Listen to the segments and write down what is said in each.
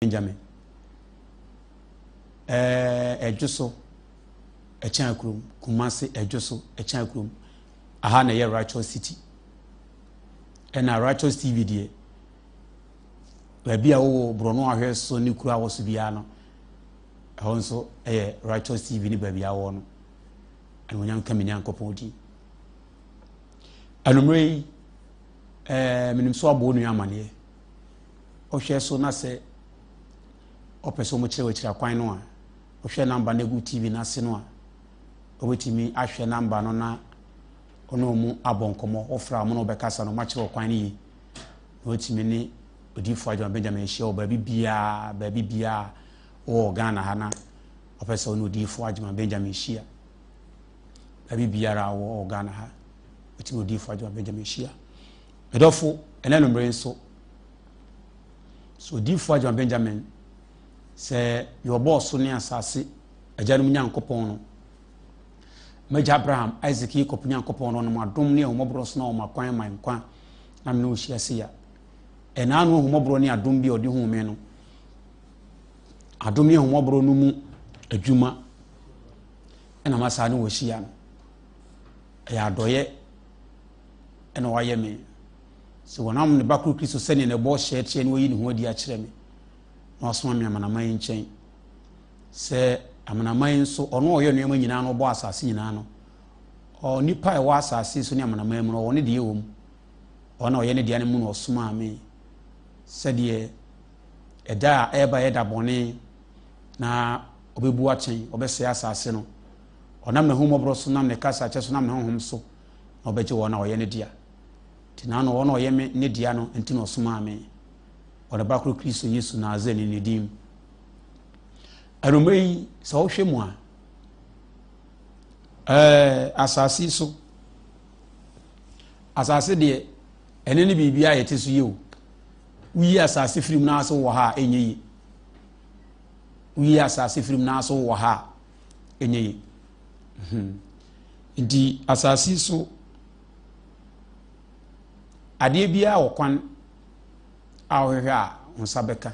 Benjamin. Ɛɛ Ɛdwo so, Ɛkyɛn kurom, Kumasi Ɛdwo so, Ɛkyɛn kurom. Aha na ɛyɛ Righteous City. Ɛna Righteous TV deɛ, baabi a wowɔ borɔno ahwɛ so ne kuro a wɔ so biara no, ɛhɔ nso ɛyɛ Righteous TV ne baabi a wowɔ no. Animuonyam ka me Nyankopɔn din. Anummerɛ yi, ɛɛ menim so abɔ onua amaneɛ. Wohwɛ so na sɛ ɔpɛ sɛ wɔkyerɛ wo akyiri akwan no a, wohwɛ namba no egu TV no ase no a, wobɛtumi ahwɛ namba no na ɔne wɔn abɔ nkɔmmɔ. Wofrɛ a wɔn ne wɔbɛkasa no, wɔakyerɛ wo kwan no yie. Na wɔatumi ne Odiyifoɔ Agyemang Benjamin ahyia wɔ baabi biara, baabi biara wɔ Ghana ha na ɔpɛ sɛ ɔne Odiyifoɔ Agyemang Benjamin hyia. Baabi biara wɔ Ghana ha, wɔtumi Odiyifoɔ Agyemang Benjamin hyia. Medɔfo, ɛnɛ anwummere nso, so odiyifoɔ Agyemang Benjamin, sɛ deɛ ɔbɔɔ so ne asase agyanom Nyankopɔn no, m'agya Abraham, Isaac, Jacob Nyankopɔn no, ɔnam adom ne ahummɔborɔ so na ɔma kwan ma nkwa na me ne wo hyia se ya. Ɛnaa no ahummɔborɔ ne adom bi a ɔde huu me no, adom ne ahummɔborɔ no mu adwuma ɛna ma saa ne wɔ hyia no. Ɛyɛ adɔyɛ ɛna wayɛ me. Sɛ wɔnam ne ba koro Kristo sɛdeɛ ne bɔ hyɛ teɛ na wayi ne ho adi akyerɛ me, na wasoma me amanaman yi nkyɛn, sɛ amanaman yi nso, ɔno a ɔyɛ nneɛma nyinaa no, ɔbɔ asase nyinaa no, onipa a ɛwɔ asase so ne amanaman mu no, ɔwɔ ne deɛ wɔ mu. Ɔno a ɔyɛ ne deɛ no mu na ɔsomaa me, sɛdeɛ ɛda a ɛreba yɛ da bɔne, na ɔbɛbu atɛn, ɔbɛsɛe asase no. Ɔnam n'ahummɔborɔ so, nam ne kasakyɛ so, nam ne honhom so, na ɔbɛgye wɔn a ɔyɛ ne dea. Nti na ano wɔn a ɔyɛ me ne dea no nti na ɔsomaa me wɔ ne ba koro Kristo Yesu Nasareni ne din mu. Anwummerɛ yi, sɛ wohwɛ mu a, ɛɛ asase so, asase deɛ ɛne ne biribi a yɛte so yie o. Woyi asase firi mu na ase wɔ ha a ɛnyɛ yie. Woyi asase firi mu na ase wɔ ha a ɛnyɛ yie. Hmm. Nti asase so adeɛ biara wɔ kwan a wohwehwɛ a wo nsa bɛka.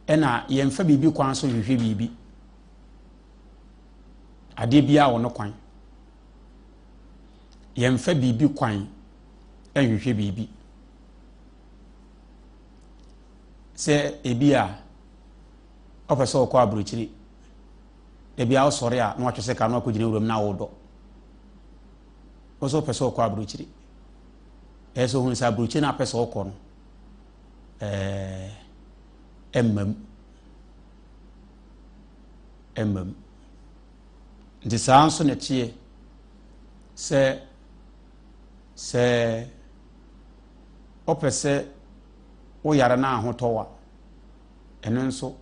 Ɛna yɛmfa biribi kwan so nhwehwɛ biribi. Adeɛ biara wɔ no kwan. Yɛmfa biribi kwan nhwehwɛ biribi. Sɛ ebi a ɔpɛ sɛ ɔkɔ aburokyire Da biara wosɔre a na watwe sika na wakɔgyina wuram na wodɔ. Wo nso wopɛ sɛ wokɔ aburokyire. Ɛyɛ sɛ ohunu sɛ aburokyire no apɛ sɛ wokɔ no ɛɛ ɛmma mu. Ɛmma mu. Nti saa nso na ɛteɛ sɛ sɛ wopɛ sɛ woyare na ahotɔ wa ɛno nso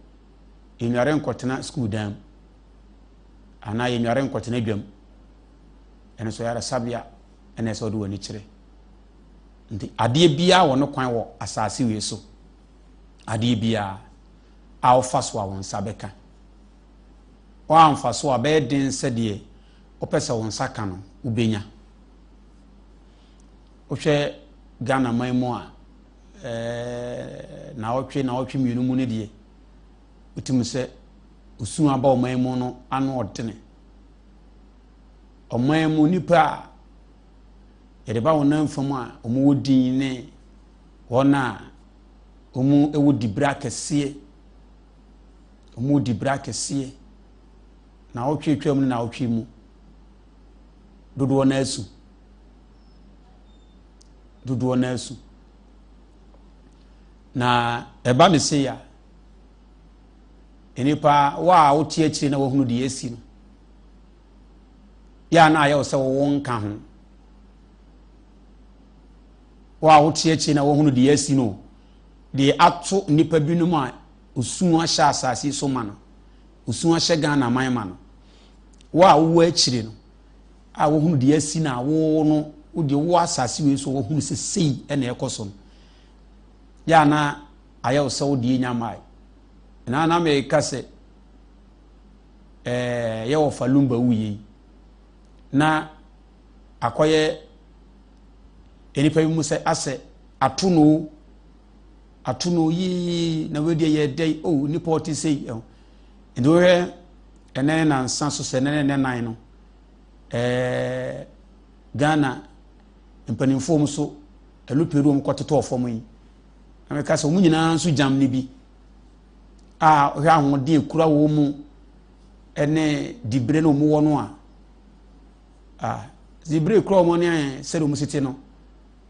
yɛnnware nkɔtena sukuu dan mu anaa yɛnnware nkɔtena dwam. Ɛno nso ayaresabea ɛna ɛsɛ ɔde w'ani kyerɛ. Nti adeɛ biara wɔ no kwan wɔ asase wei so. Adeɛ biara a wofa so a wo nsa bɛka. Woamfa so a bɛyɛ den sɛ deɛ wopɛ sɛ wo nsa ka no wobɛnya. Wohwɛ Ghana man mu a ɛɛ naawɔtwe naawɔtwe mmienu mu no deɛ wotumi sɛ osu aba ɔman mu no ano ɔdene ɔman mu nipa a yɛde ba wɔn nan fam a wɔwɔ din ne wɔn a wɔwɔ dibere akɛseɛ wɔwɔ dibere akɛseɛ naawɔtwe atwa mu ne naawɔtwe mu dodoɔ no asu dodoɔ no asu na ɛba ne sei a nnipa wo a wote akyire na wahunu deɛ asi no yɛ a na ayɛ wo sɛ wɔwɔ nka ho wo a wote akyire na wahunu deɛ asi no deɛ ato nnipa binom a osu ahyɛ asase so ma no osu ahyɛ Ghana man ma no wo a wowɔ akyire no a wohunu deɛ asi na wo no wo deɛ wowɔ asase wei so wohunu sɛ sei ɛna ɛkɔ so no yɛ a na ayɛ wo sɛ wo deɛ nya mmae na na meka sɛ ɛɛ yɛ wɔ falumba wuyɛ yi na akɔyɛ nnipa bi mu sɛ asɛ ato no o. Ato no yii na wei deɛ yɛ dɛn o oh, nipa ɔte sei ɛho. Nti wohwɛ ɛnɛ ne nansa so sɛ ɛnɛ ne nɛ nan no ɛɛ Ghana mpanimfoɔ mu so ɛlupere wɔn kɔtotɔɔ fam yi. Na meka sɛ wɔn nyinaa nso gyam ne bi a wohwɛ ahoɔden ekura wɔn mu ɛne dibere na wɔn wɔ no a a dibere ekura wɔn ne sɛdeɛ wɔn si te no.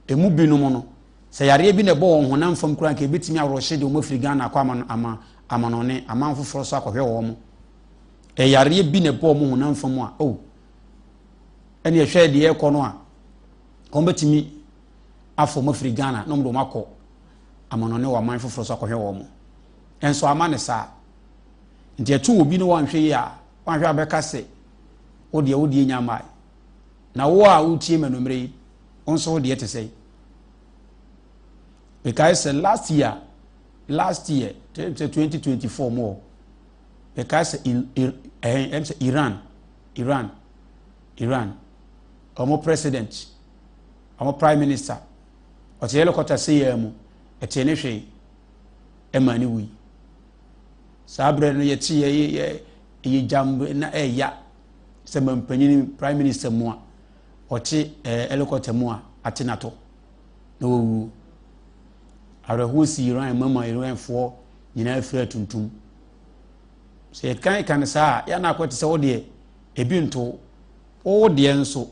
Emu binom no, sɛ yareɛ bi na ɛbɔ wɔn honam fam koraa nka ɛbɛtumi aworɔhye de wɔn afiri Ghana akɔ ama, ama, amanɔne, aman foforɔ so akɔhwɛ wɔn. Ɛyareɛ bi na ɛbɔ wɔn honam fam a, oh, ɛne ɛhwɛ deɛ ɛrekɔ no a, wɔn bɛtumi afa wɔn afiri Ghana na wɔn de wɔn akɔ amanɔne wɔ aman foforɔ so akɔhwɛ wɔn. Ɛnso ama ne saa. Nti ɛto obi no wanhwɛ yie a, wanhwɛ abɛka sɛ, wo deɛ wo deɛ nya mmae. Na wo a wotie me anwummerɛ yi, wo nso wo deɛ te sɛn? Mekae sɛ last year, last year, sɛ 2024 mu hɔ, mekae sɛ ɛm sɛ Iran, Iran, Iran, wɔn president, wɔn prime minister, ɔte helicopter sɛ yɛn mu, ɛtee ne hwee, ɛma ne wui. Saa berɛ no yɛte yɛ yɛ yɛ gyam na ɛya sɛ mampanyin prime minister mu a ɔte ɛɛ helicopter mu a ate n'atɔ na wawu. Awerɛhoɔ si Iran mama Iranfoɔ nyinaa fira tuntum. Sɛ yɛkan ka no saa a, yɛn akɔ te sɛ wo deɛ ebi nto wo deɛ nso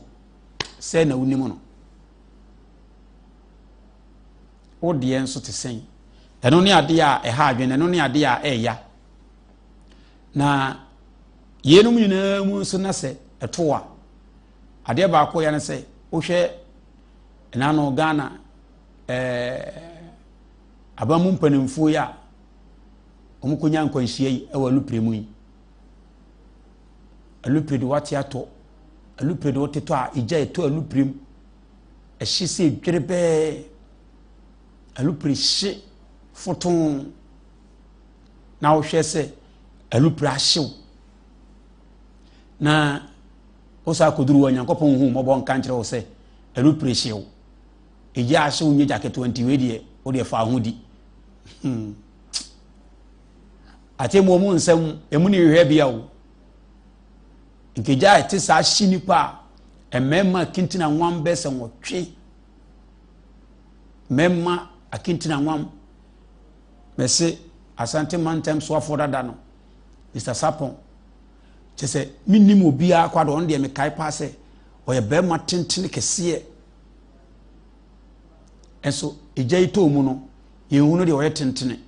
sɛ na wonim no. Wo deɛ nso te sɛn. Ɛno ne adeɛ a ɛha adwene, ɛno ne adeɛ a ɛɛya. Na yeinom nyinaa mu nso na sɛ ɛto a, adeɛ baako yɛ ne sɛ wohwɛ ɛnano Ghana ɛɛ aban mu mpanimfoɔ yi a wɔkɔnya nkwanhyia yi wɔ alupere mu yi. Alupere de wate atɔ, alupere de wotetɔ a egya ɛtɔ alupere mu. Ɛhye sɛ dwerebɛɛ, alupere hye fotoo. Na wohwɛ sɛ alupere ahyew na wosa akɔduru hɔ Nyankopɔn hu mmɔbɔ nka nkyerɛ wo sɛ alupere hyew egya ahyew nyɛ gya ketewa nti wei deɛ wo deɛ fa ho di hmm. atemmuo mu nsɛm emu ne hwehwɛ bia o nkegya a ɛte saa hye nipa a mmarima akintina nwam bɛsɛ nwɔtwe mmarima akintina nwam Mese Asante mantam soafoɔ dada no, Mr. Sapon, kyɛ sɛ mennim obiara kwa de ɔno deɛ mekae paa sɛ ɔyɛ barima tentene kɛseɛ. Ɛnso egya yi tɔɔ mu no, yɛnhunu deɛ ɔyɛ tentene,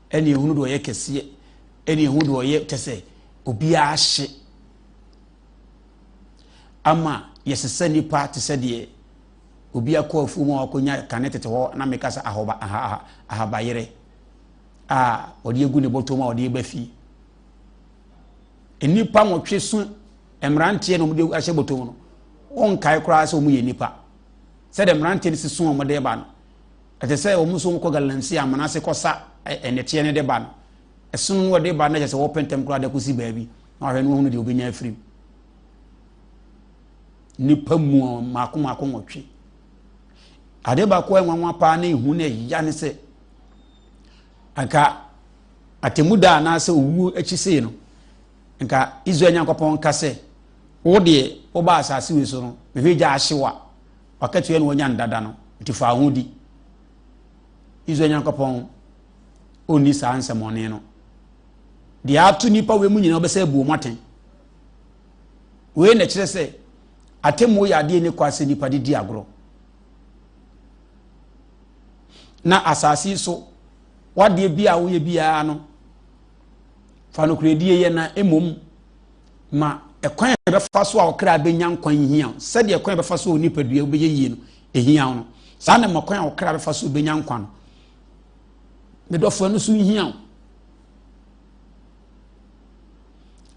ɛne yɛnhunu deɛ ɔyɛ kɛseɛ, ɛne yɛnhunu deɛ ɔyɛ kyɛ sɛ obiara hye ama yɛsesa nipa te sɛ deɛ Obi akɔ afuo mu a wakɔnya kane tete hɔ na meka sɛ ahoba aha ahabayere a ɔde agu ne bɔtɔ mu a ɔde ba fie. Nnipa nwɔtwe so mmeranteɛ na wɔde ahyɛ bɔtɔ mu no, wɔnkae koraa sɛ wɔyɛ nnipa. Sɛdeɛ mmeranteɛ no si so a wɔde ba no, ɛte sɛ wɔn nso wɔkɔ galamsey amena ase kɔsa ɛnɛteɛ no de ba no. Ɛsono no wɔde ba no kyɛ sɛ wɔpɛ ntɛm koraa de akɔsi baabi na wɔahwɛ no wɔhunu deɛ wɔbɛnya afiri mu. Nnipa mu mmaako mmaako nwɔtwe. Adeɛ baako a ɛnwanwa paa na ehu na ɛya ne sɛ anka atemmu da anaasɛ owuo akyi sei no nka Israel Nyankopɔn nka sɛ wo deɛ woba asase wei so no mehwɛ gya ahye wa wakatua na wanya ndada no nti fa ho di. Israel Nyankopɔn ɔnni saa nsɛmɔne no. Deɛ ato nnipa wei mu nyinaa wobɛsɛ abu wɔn atɛn. Wei na ɛkyerɛ sɛ atemmuo yɛ adeɛ ne kwa sɛ nipa de di agorɔ. Na asase yi so wadeɛ bi a woyɛ biara no fa nokorɛdie yɛ na mmom ma ɛkwan a ɛbɛfa so a ɔkra bɛnya nkwa hia wo sɛdeɛ ɛkwan a ɛbɛfa so a onipadua wobɛyɛ yie no ɛhia wo no saa na ma kwan a ɔkra bɛfa so bɛnya nkwa no medɔfoɔ no so hia wo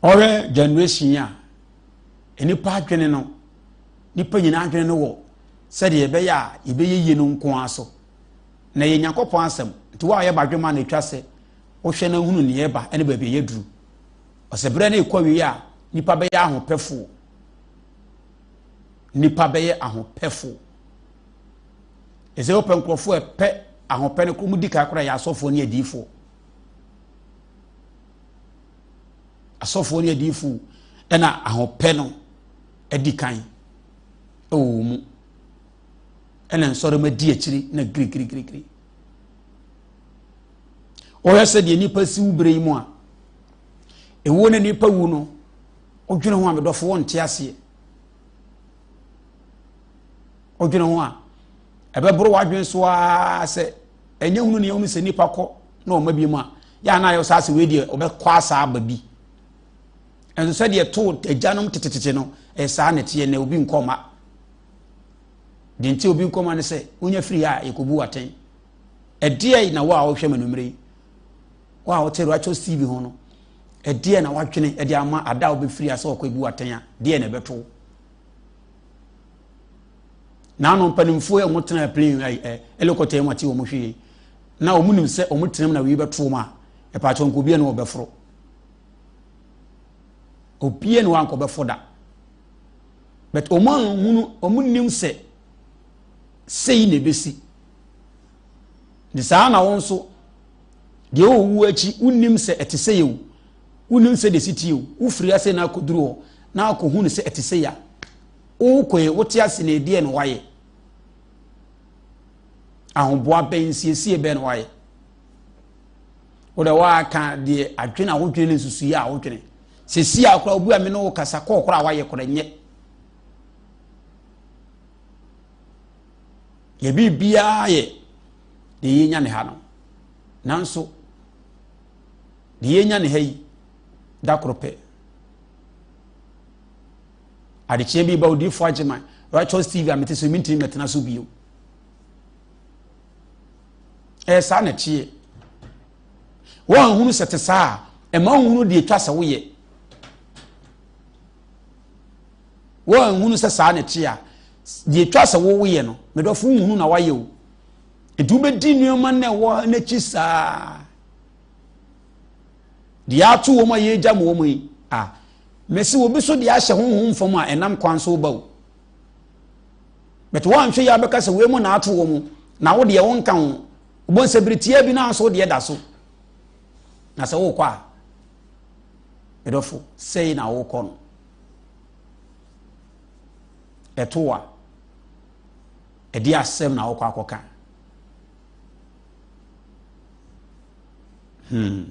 Ɔhwɛ generation yi a, nnipa adwene no, nnipa nyinaa adwene no wɔ sɛdeɛ ɛbɛyɛ a yɛbɛyɛ yie no nko ara so. Na ɛyɛ Nyankopɔn asɛm. Nti wo a ɔyɛ badwemma no ɛtwa sɛ wohwɛ na hunu nea ɛba ne baabi a yɛaduru. Ɔsɛ berɛ no rekɔ awie a, nnipa bɛyɛ ahopɛfoɔ. Nnipa bɛyɛ ahopɛfoɔ. Ɛsɛ wopɛ nkurɔfoɔ ɛpɛ. Ahopɛ no koro mu di kan koraa yɛ asɔfoɔ ne adiyifoɔ. Asɔfoɔ ne adiyifoɔ ɛna ahopɛ no adi kan ɛwɔ wɔn mu. Ɛna nsɔrema di akyiri na girigirigirigiri. Wɔhwɛ sɛ deɛ nipa si wo berɛ yi mu a, ɛwuo ne nipa wu no, wodwene ho a medɔfo wɔnte aseɛ. Wodwene ho a, ɛbɛboro w'adwene so ara sɛ ɛnyɛ hunu nea hunu sɛ nipa kɔ na ɔma bi mu a, yɛ a na ayɛ saa sɛ wei deɛ ɔbɛkɔ asa aba bi. Ɛnso sɛdeɛ too agyanom tetetete no, ɛyɛ saa na ɛteɛ na obi nkɔ ma. Deɛ nti obi nkɔ ma ne sɛ wonya firi ha a yɛkɔbu atɛn. Ɛdeɛ na wo a wohwɛ ma numere yi, wo a wote Righteous TV ho no, ɛdeɛ na woadwene ɛde ama ada a wobɛfiri ase ɔkɔ ebu atɛn a, deɛ na ɛbɛto wo. Naano mpanimfoɔ yi a wɔtena plane ɛ ɛ helicopter mu ate wɔn hwee yi na wɔn nim sɛ wɔn tena mu na wei bɛto wɔn a ɛpaakyɛw nka obiara na wɔbɛforo obiara na wɔankɔ bɛfo da but wɔn anhunu wɔn nim sɛ sei na ebesi ne saa na wɔn nso deɛ ɔwɔ akyi wonim sɛ ɛte sɛ yɛ o wonim sɛ deɛ si tie o wofiri ase na akɔduru hɔ na akɔhu no sɛ ɛte sɛ ya Wokɔ yi, wote ase na ɛdeɛ na wayɛ? Ahoboa bɛn, nsiesie bɛn na wayɛ? Wode waka deɛ adwene a wodwene ne nsusuiɛ a wodwene. Sɛsi a koraa obi a me ne wo kasa kɔɔ koraa wayɛ koraa nyɛ. Yɛ biribiara yɛ deɛ yɛnya ne ha no. Nanso deɛ yɛnya ne ha yi da koro pɛ. Adekyeɛ bi ba odiyifoɔ Agyeman, Righteous TV a mete so mentumi mɛtena so bio. Ɛyɛ saa na ɛteɛ. Wɔn hunu sɛ te saa a, ɛma wohunu deɛ ɛtwa sɛ woyɛ. Wɔn hunu sɛ saa na ɛteɛ a, deɛ ɛtwa sɛ woyɛ no, medɔfo wohunu na wayɛ o. Nti wobɛdi nneɛma na ɛwɔ n'akyi saa. Deɛ ato wɔn a yɛregya mu wɔn yi, a Mese obi so deɛ ahyɛ honhom fam a ɛnam kwan so ba o. But woanhwɛ yi abɛka sɛ wei mu na ato wɔ mu na wo deɛ wonka ho. Wobɔ nsɛ bere tiaa bi na nso wo deɛ da so. Na sɛ wokɔ a, medɔfo, sɛi na wokɔ no. Ɛto a, ɛde asɛm na wokɔ akɔka. Hmm.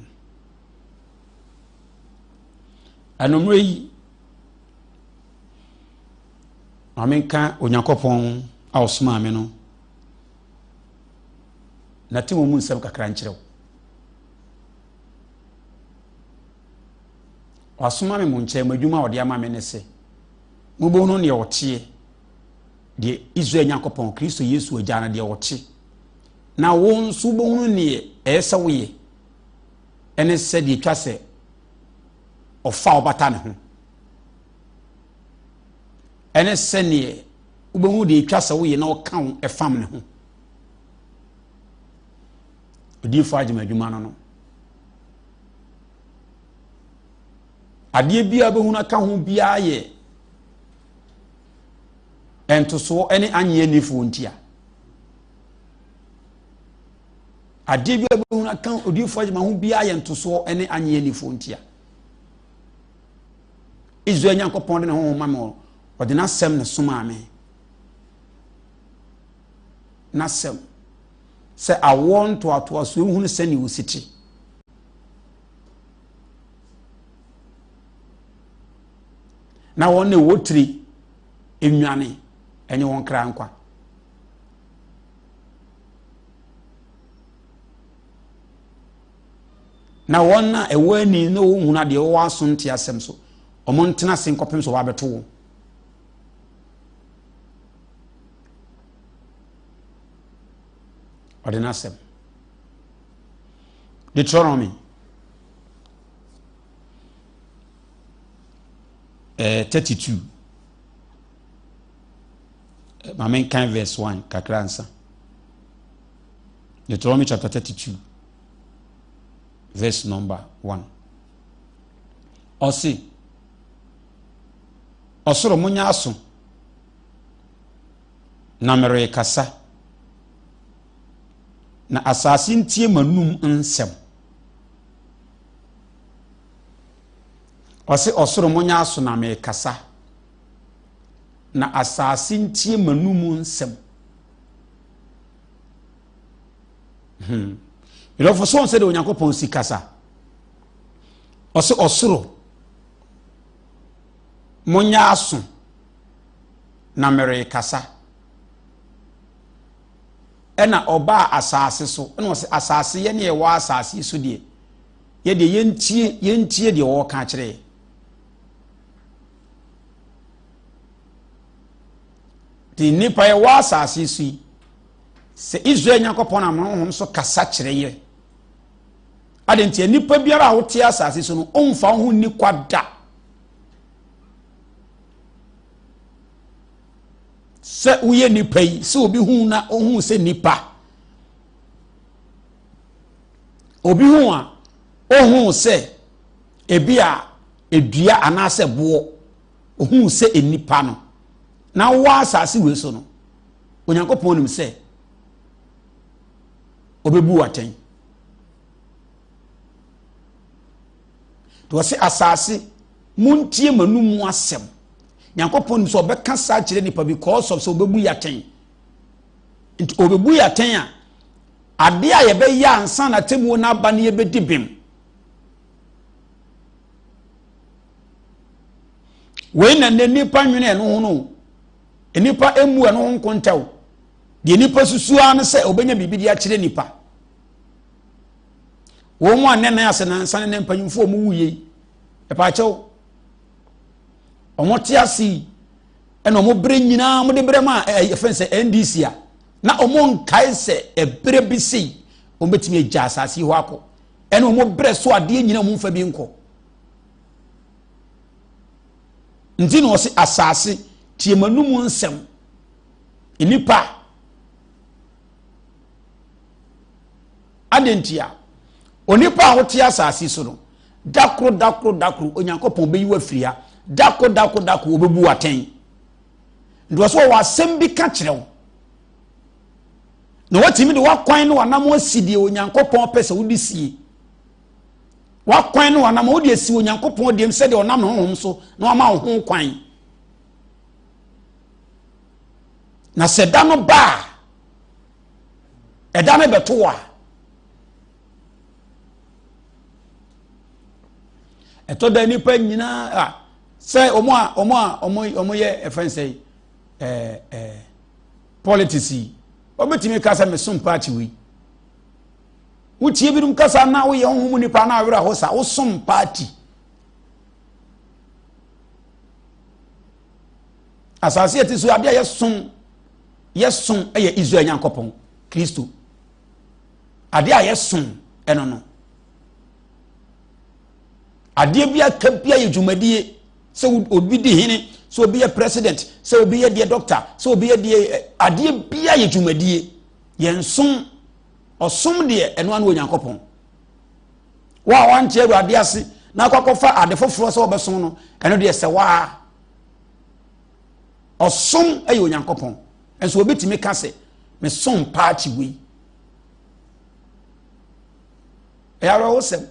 Anwummerɛ yi, ma menka Onyankopɔn a ɔsomaa me no n'atemmu mu nsɛm kakra nkyerɛ wo. Wasoma me mo nkyɛn, mo adwuma a ɔde ama me ne sɛ mobɛhunu deɛ ɔteɛ, deɛ Israel Nyankopɔn, Kristo Yesu agya no, deɛ ɔte, na wo nso wobɛhunu neɛ ɛyɛ sɛ woyɛ ɛne sɛdeɛ ɛtwa sɛ ɔfa ɔbata ne ho ɛne sɛdeɛ wobɛhu deɛ ɛtwa sɛ woyɛ na ɔka wo ɛfam ne ho. Odiyifoɔ agyema adwuma no no adeɛ biara bɛhunu aka ho biara yɛ ntosoɔ ne anyeɛ nifoɔ ntia. Adeɛ bi a wobɛhunu aka odiyifoɔ adwuma ho biara yɛ ntosoɔ ne anyeɛ anifoɔ ntia. Israel Nyankopɔn de ne honhom ma me, ɔde n'asɛm na somaa me. N'asɛm sɛ awoɔ ntoatoasoɔ nhunu sɛnea wɔsi te. Na wɔn na ɛwɔ tiri nnwane ɛnyɛ wɔn kra nkwa. Na wɔn a ɛwɔ ani na wɔhunu adeɛ wɔwɔ aso nte asɛm so, wɔn ntena ase nkɔpem sɛ wɔabɛto wɔn. Ɔde n'asɛm. Deuteronomy eh, 32. Ma menkan verse 1 kakra ansa. Deuteronomy chapter 32 verse number 1. Ɔse, ɔsoro monyɛ aso na merekasa. Na asase ntie m'anum nsɛm. Ɔse ɔsoro monyɛ aso na mekasa. Na asase ntie m'anum nsɛm. Medɔfo so sɛ de Onyankopɔn si kasa. Ɔse ɔsoro monyɛ aso na merekasa. Ɛna ɔbaa asase so, ɛna ɔse asase yɛ ne ɛwɔ asase yi so deɛ, yɛ deɛ yɛntie, yɛntie deɛ ɔreka akyerɛ yɛ. Nti nnipa yɛwɔ asase so yi, sɛ Israel Nyankopɔn nam honhom so kasa kyerɛ yɛ. Ade nti nnipa biara a wote asase so no, ɔmfa wo ho nni kwa da. Sɛ woyɛ nipa yi sɛ obi hu na ohu sɛ nipa obi hu a ohu sɛ ebi a edua anaasɛ boɔ ohu sɛ nipa no na wɔ asase wei so no Onyankopɔn nim sɛ obebu atɛn nti wɔse asase montie m'anomu asɛm Nyankopɔn nim sɛ ɔbɛka saa kyerɛ nipa because of sɛ ɔbɛbu yɛ atɛn. Nti ɔbɛbu yɛ atɛn a, adeɛ a yɛbɛyɛ ansa na atemmuo no aba no yɛbɛdi bem. Wei na nnɛ nipa nwene ɛno ho no. Nipa emu ɛno ho nkontɛw. Deɛ nipa susu ara no sɛ ɔbɛnya biribi de akyerɛ nipa. Wɔn mu a nnɛ nan ase nansa ne nnɛ mpanyinfoɔ wɔn wu yie. Ɛpaakyɛw. Wɔn te ase yi ɛna wɔn bere nyinaa wɔn de brɛ ma ɛyɛ fɛn sɛ NDC a na wɔn nkae sɛ ɛbrɛ bi sei wɔn bɛtumi agya asase yi hɔ akɔ ɛna wɔn brɛ so adeɛ nyinaa wɔn nfa bi nkɔ nti na wɔsi asase tie ma num nsɛm nnipa adentia onipa a wote asase so no. Da koro, da koro, da koro, Onyankopɔn bɛyi wo afiri ha. Da koro, da koro, da koro, wɔbɛbu wo atɛn. Nti wɔ so wɔwɔ asɛm bi ka kyerɛ wo. Na watumi de wakwan ne wanam asi deɛ Onyankopɔn pɛ sɛ wode sie. Wakwan ne wanam wode asi Onyankopɔn deɛm sɛdeɛ ɔnam ne honhom so na wama wo ho kwan. Na sɛ da no ba a, ɛda no bɛto wo a, ɛtɔ da nipa nyinaa a sɛ wɔn a wɔn a wɔn wɔn yɛ ɛfɛn sɛ ɛɛ ɛɛ politics yi wɔbɛtumi ka sɛ mesom party wei wotie binom kasa na woyɛ honhom nipa na awerɛ hɔ sa wosom party asase yɛ ti so adeɛ a yɛsom yɛsom yɛ Israel Nyankopɔn Kristo. Adeɛ a yɛsom ɛno no. Adeɛ bi aka bi ayɛ dwumadie sɛ obi di hene, sɛ obi yɛ president, sɛ obi yɛ deɛ doctor, sɛ obi yɛ deɛ eh, adeɛ bi ayɛ dwumadie. Yɛn som, ɔsom deɛ ɛno ano Onyankopɔn. Wo a wante Awurade ase na akɔkɔfa ade foforɔ sɛ wɔbɛsom no, ɛno deɛ sɛ waa. Ɔsom yɛ Onyankopɔn. Nso obi tumi ka sɛ mesom paakye wei. Ɛyɛ awerɛhosɛm.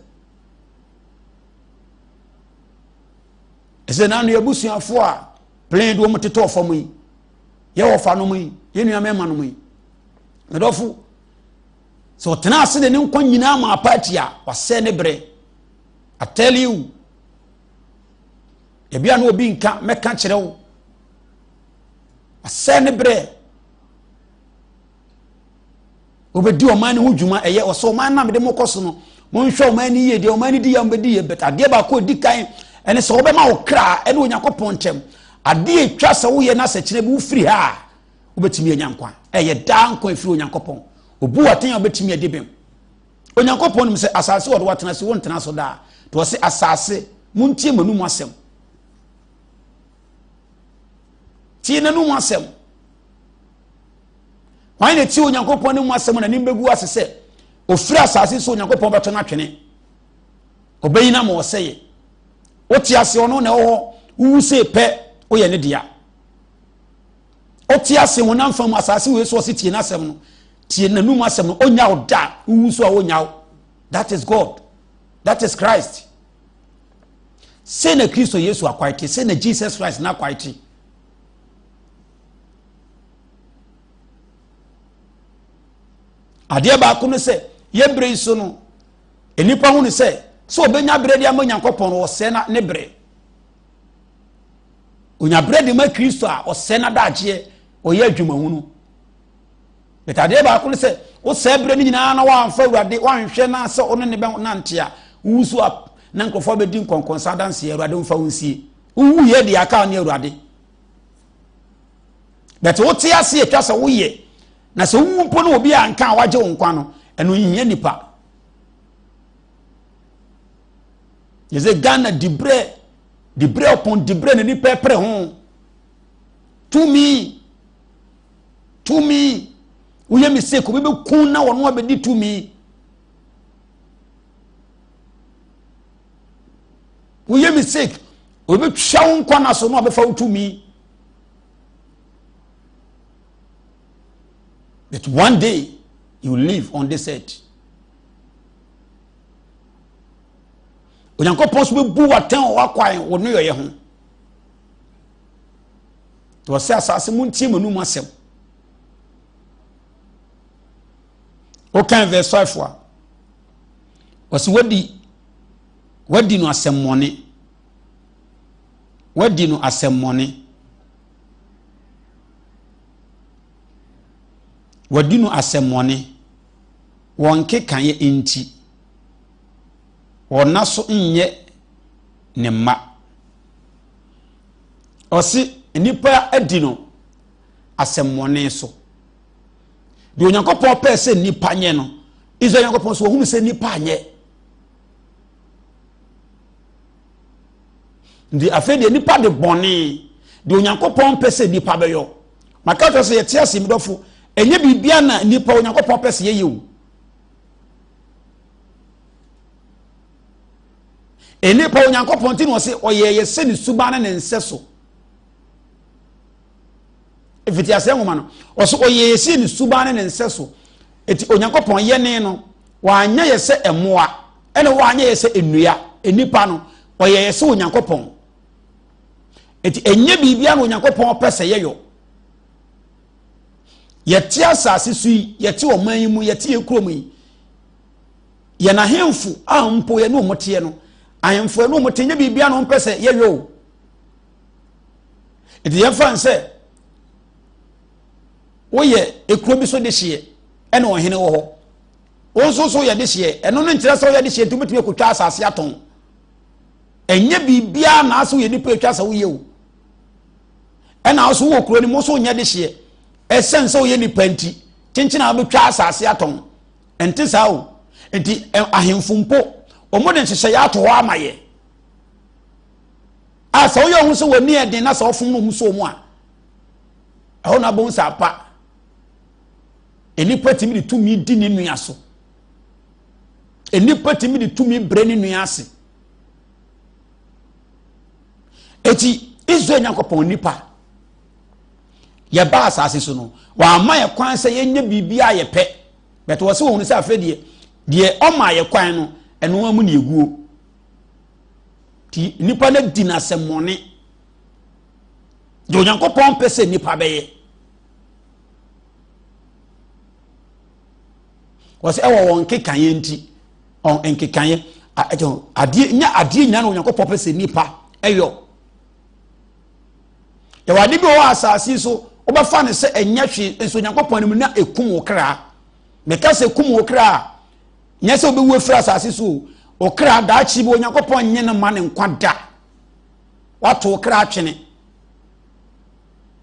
Ɛsɛ na ano abusuafoɔ a plane de wɔn tetɔɔ fam yi, yɛ wɔfa nom yi, yɛ nua mmarima nom yi. Medɔfo, sɛ ɔtena ase de ne nkwa nyinaa ma apaakye a, wasɛe ne berɛ. I tell you, ebi a na obi nka mɛka kyerɛ wo. Asɛe ne berɛ. Wɔbɛdi ɔman no ho dwuma ɛyɛ ɔsɛ ɔman no a mede mo kɔ so no monhwɛ ɔman no yie deɛ ɔman no di yɛ mobɛdi yɛ bɛt adeɛ baako ɛdi kan ɛne sɛ wɔbɛma wo kra ɛne Onyankopɔn nkyɛm adeɛ ɛtwa sɛ woyɛ no asɛ kyerɛ bi wofiri ha a wobɛtumi anya nkwa ɛyɛ daa nkwa ɛfiri Onyankopɔn obu atɛn a wobɛtumi adi bem Onyankopɔn nim sɛ asase wɔde watena se wontena so daa nti ɔse asase montie m'anum asɛm Tie n'anom asɛm. Hwan na tie Onyankopɔn ne mu asɛm na n'anim bɛgu ase sɛ ofiri asase so Onyankopɔn bɛto no atwene. Ɔbɛyi no ama ɔsɛeɛ. Wote ase ɔno na ɛwɔ hɔ wowu sei pɛ woyɛ ne dea. Wote ase honam fam asase wei so ɔse tie n'asɛm no. Tie n'anum asɛm no, ɔnya wo da, wowu so a ɔnya wo. That is God. That is Christ. Sei na Kristo Yesu akwae te, sei na Jesus Christ n'akwae te. Adeɛ baako no sɛ, yɛ bere yi so no, nnipa hu no sɛ, sɛ ɔbɛnya berɛ de ama Nyankopɔn no, ɔsɛe na ne berɛ. Onya berɛ de ma Kristo a, ɔsɛe n'adagyeɛ, ɔyɛ adwumahunu. But adeɛ baako no sɛ, wosɛe berɛ no nyinaa na woamfa Awurade, woanhwɛ na sɛ wo ne ne bɛnante a, wowu so a, na nkurɔfoɔ bɛdi nkɔnkɔnsa adanseɛ, Awurade mfa wo nsie. Wowuiɛ deɛ aka ne Awurade. But wote ase atwa sɛ woyɛ, na sɛ wowu mpo ne obi a nka a wagye wo nkwa no, ɛno nhia nipa. Yɛ sɛ Ghana diberɛ, diberɛ ɔpɔn diberɛ na nipa pere ho. Tumi, tumi, woyɛ mistake obi bɛku na wɔn abɛdi tumi. Woyɛ mistake obi bɛtwa wo nkwa na so na ɔbɛfa wo tumi. But one day you live on this earth. Onyankopɔn so bɛbu w'atɛn wɔ w'akwan wɔ nneyɔeɛ ho. Nti ɔsɛ asase mu ntie m'anum asɛm. Wokan verse 5 a, ɔsɛ wadi wadi no asɛmmɔne. Wadi no asɛmmɔne. Wadi no asɛmmɔne. Wɔn nkekaeɛ nti, wɔnna so nyɛ ne mma. Ɔse nnipa adi no asɛmmɔne so. Deɛ Onyankopɔn pɛɛ sɛ nnipa nyɛ no, Israel Nyankopɔn so wɔhunu sɛ nnipa anyɛ. Nti afei deɛ nnipa de bɔne, deɛ Onyankopɔn pɛ sɛ nnipa bɛyɔ. Maka kyerɛ sɛ yɛte ase medɔfo, ɛnyɛ biribia na nnipa Onyankopɔn pɛ sɛ yɛyɛ o. Nnipa Onyankopɔn nti na ɔse ɔyɛ yɛ sɛ ne suban ne ne nsɛ so. Ɛfiti aseɛ nwoma no, ɔse ɔyɛ yɛ sɛ ne suban ne ne nsɛ so. Eti Onyankopɔn yɛne no, wanyɛ yɛ sɛ mmoa, ɛna wanyɛ yɛ sɛ nnua. Nnipa no, ɔyɛ yɛ sɛ Onyankopɔn. Eti ɛnyɛ biribia na Onyankopɔn pɛ sɛ yɛyɔ. Yɛte asase so yi, yɛte ɔman yi mu, yɛte yɛ kurom yi, yɛn ahemfo a mpo yɛne wɔn teɛ no, ahemfo yɛne wɔn te nyɛ biribia na wɔn pɛ sɛ yɛyɔ o. Eti yɛmfa n sɛ woyɛ ekuro bi so de hyeɛ ɛna ɔhene wɔ hɔ. Wɔn nso so yɛ de hyeɛ. Ɛno no nkyerɛ sɛ woyɛ de hyeɛ nti wobɛtumi akɔtwa asase atɔn. Ɛnyɛ biribiara na asɛ woyɛ nipa atwa sɛ woyɛ o. Ɛna nso wɔ kuro no mu nso nyɛ de hyeɛ. Ɛsɛn sɛ woyɛ nipa nti kyenkyen a wobɛtwa asase atɔn. Ɛnte saa o. Nti ahemfo mpo wɔn de nhyehyɛeɛ ato hɔ ama yɛ. A sɛ woyɛ ho sɛ w'ani ɛden na sɛ wɔfom no wɔn so wɔn a ɛhɔ na abɛhu sɛ apa nnipa tumi de tumi di ne nua so. Nnipa tumi de tumi brɛ ne nua ase. Eti Israel Nyankopɔn nipa yɛba asase so no wama yɛ kwan sɛ yɛnyɛ biribi a yɛpɛ bɛtɛ wɔ sɛ wɔn sɛ afei deɛ deɛ ɔma yɛ kwan no ɛno mu ne eguo ti nipa no di n'asɛmmɔne deɛ Onyankopɔn pɛ sɛ nipa bɛyɛ wɔ sɛ ɛwɔ wɔn nkekaeɛ nti ɔn nkekaeɛ adeɛ nyɛ adeɛ nyinaa na Onyankopɔn pɛ sɛ nipa ɛyɔ yɛwɔ ade bi wɔ asase so wobɛfa no sɛ ɛnyɛ hwee nso Onyankopɔn anim na ɛkum wo kra. Meka sɛ kum wo kra a, nyɛ sɛ wobɛwu afiri asase so o. Wo kra daakye bi Onyankopɔn nye no ma ne nkwa da. Wato wo kra atwene.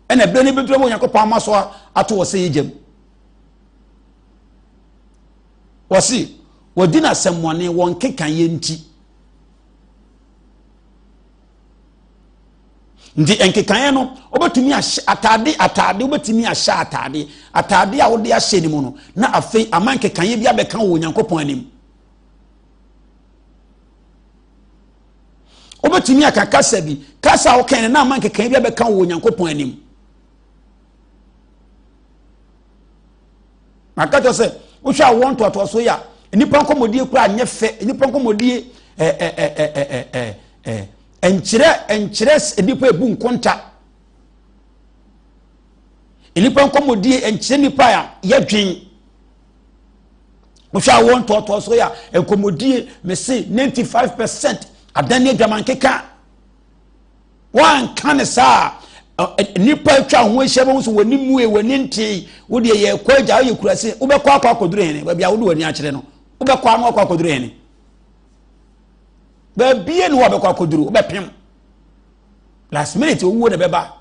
Ɛna ɛberɛ no bɛduru ma Onyankopɔn ama so ato wɔ sɛ yɛgyam. Wɔse wɔdi no asɛmmɔne wɔn nkekayɛ nti. Nti nkekaeɛ no wobɛtumi ahyɛ ataade ataade wobɛtumi ahyɛ ataade ataade a wode ahyɛ ne mu no na afei ama nkekaeɛ bi abɛka wɔ Onyankopɔn anim. Wobɛtumi aka kasa bi kasa a wokan no na ama nkekaeɛ bi abɛka wɔ Onyankopɔn anim. Maka kyerɛ sɛ wohwɛ awoɔ ntoatoasoɔ yi a nnipa nkɔmmɔdie koraa nyɛ fɛ nnipa nkɔmmɔdie ɛɛ nkyerɛ nkyerɛ nnipa ebu nkonta nnipa nkɔmmɔdie nkyerɛ nnipa a yɛdwen wohwɛ awoɔ ntoatoasoɔ yi a nkɔmmɔdie mese 95% adan ne adwaman keka Woanka ne saa a, nnipa atwa ho ahyia bɛhu sɛ w'ani mmue, w'ani ntee, wo deɛ yɛkɔ agya, woyɛ kurase, wobɛkɔ akɔ akɔduru hene, baabi a wode w'ani akyerɛ no, wobɛkɔ ano akɔ akɔduru hene. Baabie ne wɔbɛkɔ akɔduru, wobɛpem. Last minute owuo na ɛbɛba.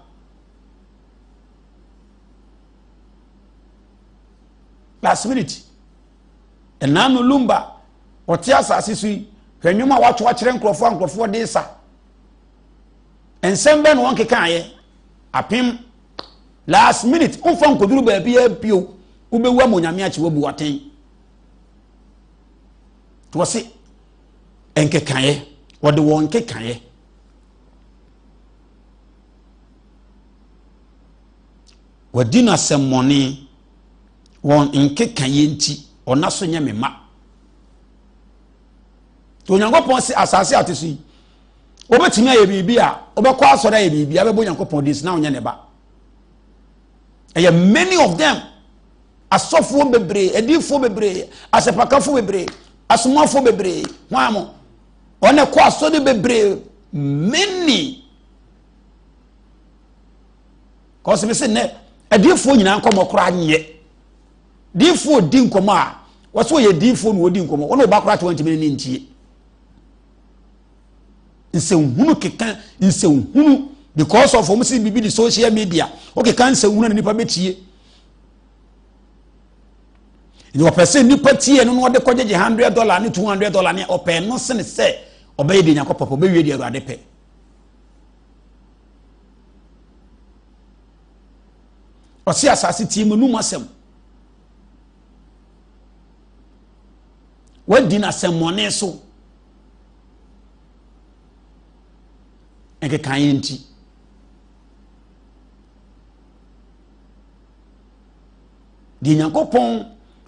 Last minute. Ɛnaa no Lumba, ɔte asase so yi, hwɛ nnwom a wato akyerɛ nkurɔfoɔ a nkurɔfoɔ de sa. Nsɛm bɛn na wɔn kekaeɛ? Apem. Last minute, womfa nkɔduru baabiara bio, wobɛwu ama Onyame akyi wabu atɛn. Nti wɔse nkekaeɛ, wɔde wɔn nkekaeɛ. Wɔadi no asɛmmɔne, wɔn nkekaeɛ nti, ɔna so nyɛ me ma. Nti Onyankopɔn se asase a te so yi, wobɛtumi ayɛ biribi a wobɛkɔ asɔre ayɛ biribi abɛbɔ Onyankopɔn din so na wonyɛ ne ba. Ɛyɛ many of them asɔfoɔ bebree, adiifoɔ bebree, asɛpakafoɔ bebree, asomafoɔ bebree, hwan mo wɔn ɛkɔ asɔre bebree many. Kɔsɛ mi sɛ nnɛ adiifoɔ nyinaa nkɔmɔ koraa nyɛ. Diifoɔ di nkɔmɔ a wɔsɛ ɔyɛ diifoɔ na ɔdi nkɔmɔ wɔn ɔba koraa te wɔn ntumi ne ntie nsɛnhunu keka nsɛnhunu because of wɔn si bibi di social media ɔkeka nsɛnhunu na nipa bɛtie nti ɔpɛ sɛ nipa tie no na ɔde kɔgyegye $100 ne $200 ne ɔpɛ no sene sɛ ɔbɛyɛ deɛ Nyankopɔn pɛ ɔbɛwie deɛ Awurade pɛ. Ɔse asase tie m'anum asɛm. Wadi no asɛmmɔne so. Nkekaeɛ nti. Deɛ Nyankopɔn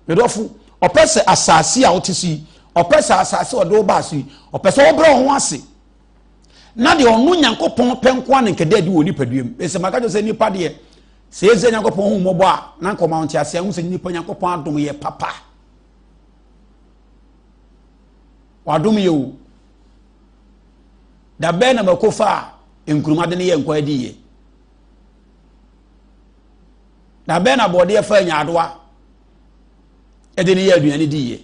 medɔfo ɔpɛ sɛ asase a wote so yi ɔpɛ sɛ asase a ɔde wo baa so yi ɔpɛ sɛ wobrɛ wo ho ase na deɛ ɔno Nyankopɔn pɛ nko a na nkɛda adi wɔ nipadua mu. Ɛsɛ maka kyerɛ sɛ nipa deɛ sɛ yɛsɛ Nyankopɔn hu mmɔbɔ a na nka ɔma wo nteaseɛ ho sɛ nipa Nyankopɔn adom yɛ papa. Wadom yɛ o. Da bɛn na mako fa a nkuruma de ne yɛ nkwa adi yɛ. Da bɛn na bɔɔdeɛ fa nyaadoa ɛde ne yɛ aduane di yɛ.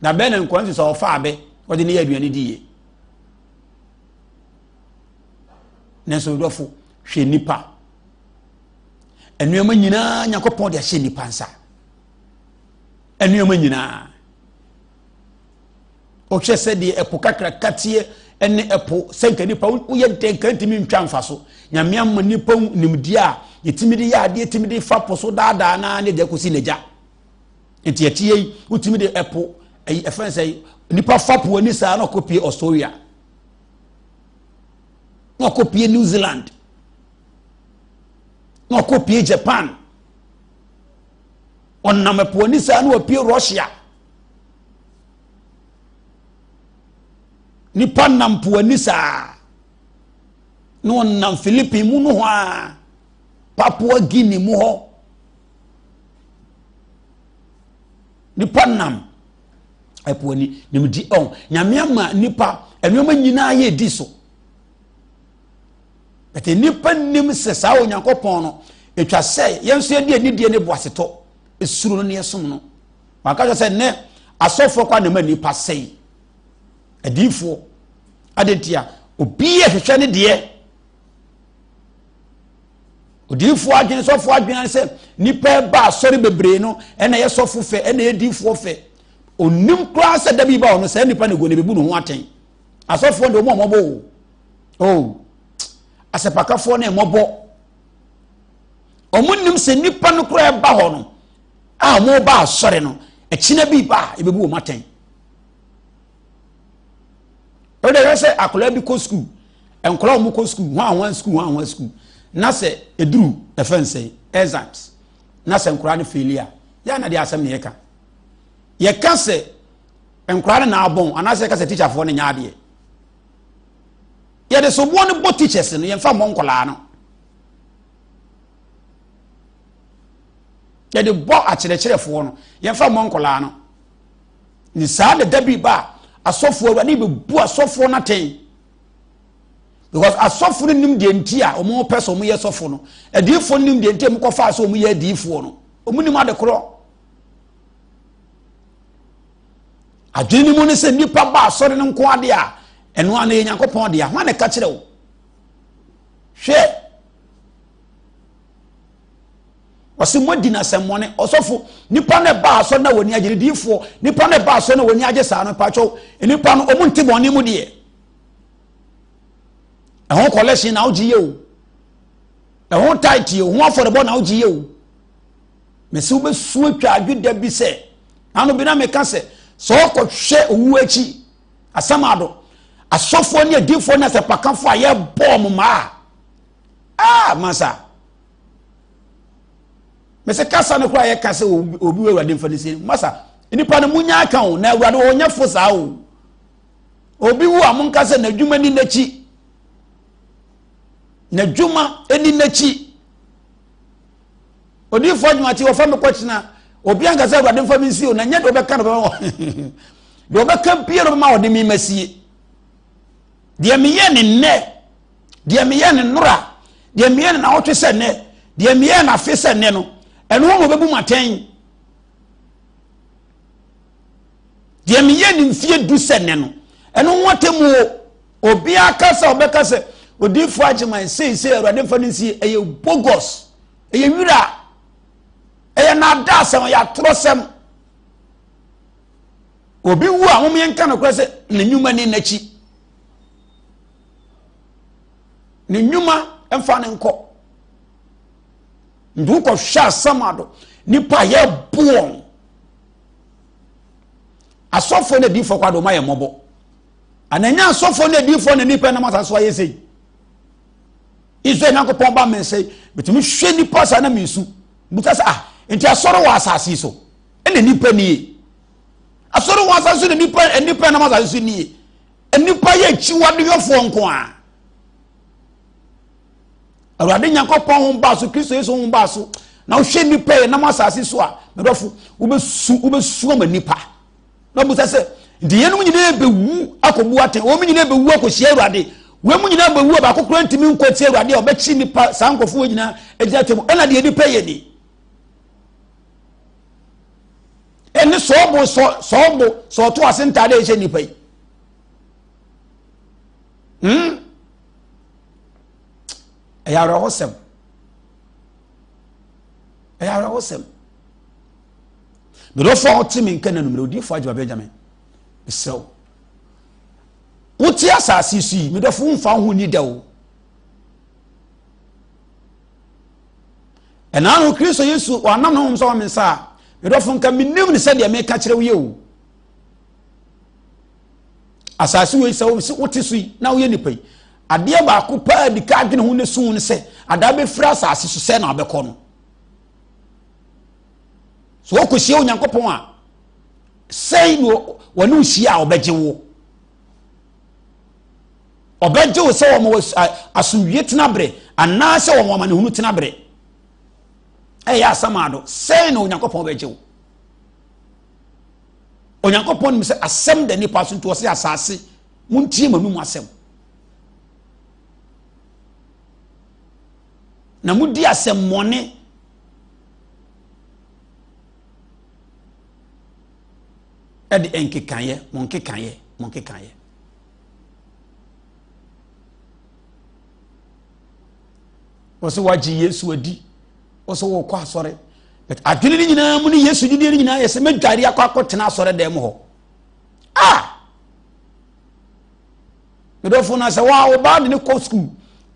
Na bɛn na nkwa nso sɛ ɔfa abɛ ɔde ne yɛ aduane di yɛ. Nanso dɔfo hwɛ nipa. Nneɛma nyinaa Nyankopɔn de ahyɛ nipa nsa. Nneɛma nyinaa. Ɔhwɛ sɛ deɛ ɛpo kakraka teɛ ɛne ɛpo sɛ nka nipa woyɛ dɛn nka ntumi ntwa mfa so. Nyame ama nipa nimdeɛ a yɛtumi de yɛ adeɛ tumi de fa po so daadaa naa ne deɛ kɔsi n'agya. Nti ɛteɛ yi wotumi de ɛpo ɛyi ɛfɛn sɛ nipa fa po ani saa na ɔkɔpie Australia na ɔkɔpie New Zealand na ɔkɔpie Japan ɔnam ɛpo ani saa na wapie Russia. Nipa nam po ani saa na ɔnam Philippine mu no hɔ a Papua Guinea mu hɔ nipa nam ɛpo ani nimdi ɔn nyame ama nipa nneɛma nyinaa yɛ di so bɛtɛ nipa nim sɛ saa Onyankopɔn no atwa sɛ yɛn nso yɛde anidie ne boasetɔ esuro no ne yɛsom no. Maka kyerɛ sɛ nnɛ asɔfoɔ kɔ anam nnipa sɛe adiifoɔ ade nti a obi hwehwɛ ne deɛ odiifoɔ adwene sɔfoɔ adwene sɛ nipa ba asɔre bebree no ɛna yɛ sɔfo fɛ ɛna yɛ diifoɔ fɛ onim koraa sɛ dabi ba ɔno saa nipa ne go ne bebu ne ho atɛn asɔfoɔ de wɔn a wɔbɔ o o asɛpakafoɔ ne mmɔbɔ wɔn nim sɛ nipa no koraa ɛba hɔ no a wɔba asɔre no ɛkyina bi ba a ebebu wɔn atɛn ɛwɔ dɛ sɛ akwadaa bi kɔ sukuu nkwadaa a wɔn kɔ sukuu ho ahoa sukuu ho ahoa sukuu na sɛ eduru. Ɛfɛ nsɛn exams na sɛ nkwadaa no faili a, yɛn na de asɛm na yɛka. Yɛka sɛ nkwadaa no na abɔn anaasɛ yɛka sɛ teacherfoɔ no nyɛ adeɛ. Yɛde soboɔ no bɔ teachers no, yɛmfa mmɔ nkwadaa no. Yɛde bɔ akyerɛkyerɛfoɔ no, yɛmfa mmɔ nkwadaa no. Ne saa na da bi ba a, asɔfoɔ awurade bɛbu asɔfoɔ no atɛn. Because asɔfo no nim deɛ nti a wɔn pɛ sɛ wɔn yɛ sɔfo no. Adiifoɔ no nim deɛ nti a wɔn kɔfaa sɛ wɔn yɛ adiifoɔ no. Wɔn nim ade korɔ. Adwene no mu ne sɛ nipa ba asɔre no nko adeɛ a ɛno ano yɛ Nyankopɔn deɛ. Hwan na ɛka kyerɛ wo? Hwɛ. Ɔse moadi no asɛmmɔne. Ɔsɔfo, nipa no ɛba asɔre na wɔn ani agye, ne diifoɔ, nipa no ɛba asɔre na wɔn ani agye saa no, pakyɛw, nipa no wɔn nte bɔne mu deɛ. Ɛho collection na wogye yɛ o. Ɛho tight yɛ o, ho afɔrebɔ na wogye yɛ o. Mese wobɛsu atwa adwe da bi sɛ, ano bi na meka sɛ, sɛ ɔkɔhwɛ owu akyi, asɛm ado, asɔfoɔ ne adiifoɔ ne asɛmpakafoɔ a yɛbɔɔ mo maa, ah, masa. Mese kasa no koraa yɛka sɛ obi wɔ awurade mfa no sie, masa, nipa no munya aka o, na awurade ɔnyɛ fo saa o. Obi wu a monka sɛ n'adwuma ni n'akyi. N'adwuma ni n'akyi. Odiyifoɔ adwuma ti wɔfa me kɔkyena obi anka sɛ awurade mfa me nsie o na nyɛ deɛ ɔbɛka no bɛma deɛ ɔbɛka bie no bɛma ɔde me masie. Deɛ meyɛ ne nnɛ, deɛ meyɛ ne nnora, deɛ meyɛ ne nawɔtwe sɛ nnɛ, deɛ meyɛ ne afe sɛ nnɛ no, ɛno ho na ɔbɛbu mu atɛn. Deɛ meyɛ ne mfie du sɛ nnɛ no, ɛno ho atemmuo. Obiara ka sɛ ɔbɛka sɛ odiyifoɔ Agyeman seisei awurade mfa no nsie, ɛyɛ bogus, ɛyɛ wira, ɛyɛ naadaasɛm, ɛyɛ atorɔsɛm. Obi wu a wɔn yɛn ka nokorɛ sɛ ne nnwuma ni n'akyi, ne nnwuma mfa ne nkɔ. Nti wokɔhwɛ asɛm ado nipa a yɛbo wɔn asɔfoɔ ne adiifoɔ kɔ ado wɔn ayɛ mmɔbɔ. Ananya asɔfoɔ ne adiifoɔ ne nipa nam asase so ayɛ sei. Israel Nyankopɔn ba me nsɛe metumi hwɛ nipa saa na mesu busa sɛ ah nti asɔre wɔ asase yi so ɛna nipa nie asɔre wɔ asase so na nipa nipa nam asase so nie nipa yɛ akyiwadeyɔfoɔ nko a Awurade Nyankopɔn ho baa so Kristo Yesu ho baa so na wohwɛ nipa yɛ nam asase so a medɔfo wobɛsu wobɛsu ama nipa na ɔbusa sɛ nti yɛnom nyinaa bɛwu akɔbu atɛn wɔn nyinaa bɛwu akɔhyia awurade wɔn mu nyinaa bɛwu a baako koraa ntumi nkɔ tie awurade a ɔbɛkyi nipa saa nkurɔfoɔ nyinaa agyina atɛm ɛna deɛ nipa yɛ ni ɛne sɔɔbo sɔɔbo sɔɔto ase ntaade a ɛhyɛ nipa yi hmm ɛyɛ awerɛhosɛm ɛyɛ awerɛhosɛm Medɔfo a wote me nka na numere odiyifo Agyewa Benjamin mesrɛ wo wote asase so yi medɔfo womfa wo ho nni da o ɛnaa no Kristo Yesu wanam ne honhom sɛ wɔ me nsa a medɔfo nka menim ne sɛdeɛ meka kyerɛ wo yɛ o asase wei sɛ wote so yi na woyɛ nipa yi adeɛ baako paa di ka adwene ho ne so ne sɛ adaa bɛfiri asase so sɛ na wabɛkɔ no So wokɔhyia Onyankopɔn a, sɛn na wɔne wo hyia a ɔbɛgye wo? Ɔbɛgye wo sɛ wɔn asomdwie tena bere anaasɛ wɔn amanehunu tena bere. Ɛyɛ asɛm ado. Sɛn na Onyankopɔn bɛgye wo? Onyankopɔn nim sɛ asɛm da nipa so nti ɔsɛ asase montie m'anum asɛm. Na modi asɛmmɔne ɛde nkekaeɛ mo nkekaeɛ mo nkekaeɛ wɔsɛ wagye yesu adi wɔsɛ wɔkɔ asɔre but adwene no nyinaa mu ne yesu gyidie no nyinaa yɛ sɛ mɛdware akɔ akɔtena asɔre dan mu hɔ ah medɔfo no sɛ wa ɔbaa de ne kɔ sukuu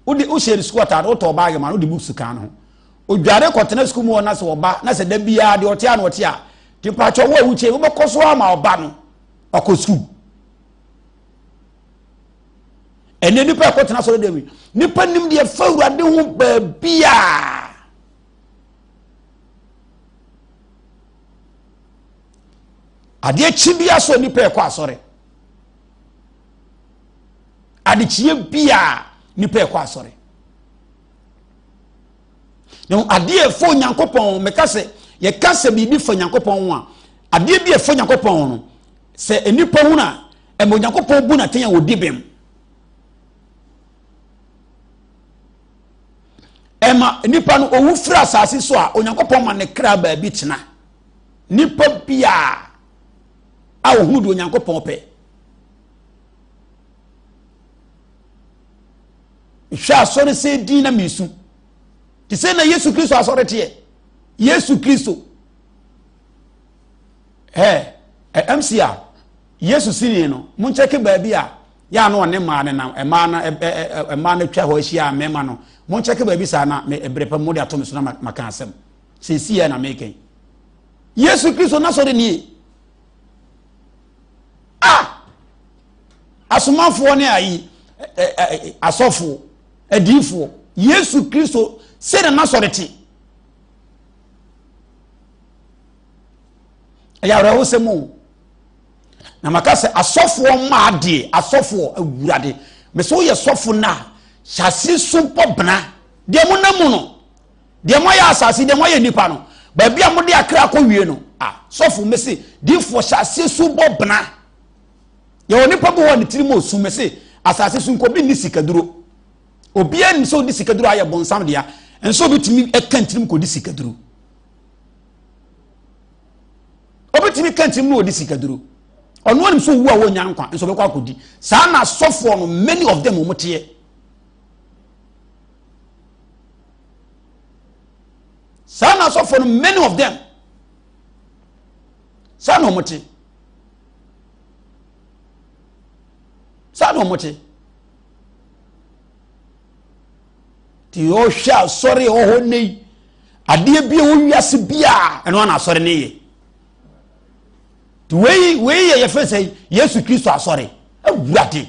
wode wohyɛ ne sukuu ataade wotɔ ɔbaage ma no wode books kan no ho Odware kɔtena sukuu mu hɔ na sɛ ɔba na sɛ da biara deɛ ɔte a na ɔte a nti mpakyɛ wo a wokyɛ wobɛkɔ so ama ɔba no ɔkɔ sukuu. Ɛnɛ nipa ɛkɔtena sɔrɔ dɛm yi nipa nim deɛ fa awurade ho baabiaa. Adeɛ kyi bia so nipa ɛkɔ asɔre. Adekyeɛ bia nipa ɛkɔ asɔre. Na adeɛ ɛfɔ Onyankopɔn, meka sɛ yɛka sɛ biribi fa Onyankopɔn ho a, adeɛ bi ɛfɔ Onyankopɔn no, sɛ nipa hunu a, ɛma Onyankopɔn bu n'atɛn a ɔdi bem. Ɛma nipa no owu firi asase so a, Onyankopɔn ma ne kra baabi tena. Nipa biara a ohunu deɛ Onyankopɔn pɛ. Hwɛ asɔre sɛ din na mesu. Te sɛ na Yesu Kristo asɔre teɛ. Yesu Kristo. Ɛ MC a Yesu sini no, monkyɛke baabi a yɛ a na ɔne mmaa no nam, mmaa no mmaa no atwa hɔ ahyia mmarima no. Monkyɛke baabi saa na me ɛberɛ pa mu de ato me so na maka asɛm. Seesei yɛ na meka yi. Yesu Kristo n'asɔre nie. Ah! Asomafoɔ ne ayi asɔfoɔ, adiifoɔ. Yesu Kristo sɛ na n'asɔre te. Ɛyɛ awerɛhosɛm o. Na maka sɛ asɔfoɔ mmaa deɛ, asɔfoɔ awurade. Mɛ sɛ woyɛ sɔfo no a, hyɛ aseɛ su bɔ bena. Deɛ monam mu no, deɛ moayɛ asase, deɛ moayɛ nnipa no, baabi a mode akra kɔ wie no, a sɔfo mese, difoɔ hyɛ aseɛ su bɔ bena. Yɛwɔ nipa bi hɔ a ne tirim osu mese, asase so nka obi nni sikaduro. Obiara nim sɛ odi sikaduro ayɛ bonsam dea, nso obi tumi ka ntirim kɔdi sikaduro. Obi tumi ka ntirim na ɔdi sikaduro. Ɔno anim sɛ owu a wɔnya nkwa nso ɔbɛkɔ akɔdi. Saa na asɔfoɔ no many of them wɔn teɛ. Saa na asɔfoɔ no many of them saa na wɔn te. Saa na wɔn te. Ti ɔhwɛ asɔre a ɔhɔ nne yi adeɛ bi a ɛwɔ wiase biara ɛno ana asɔre ne yɛ. Ti wei wei yɛ yɛfɛ sɛ Yesu Kristo asɔre awurade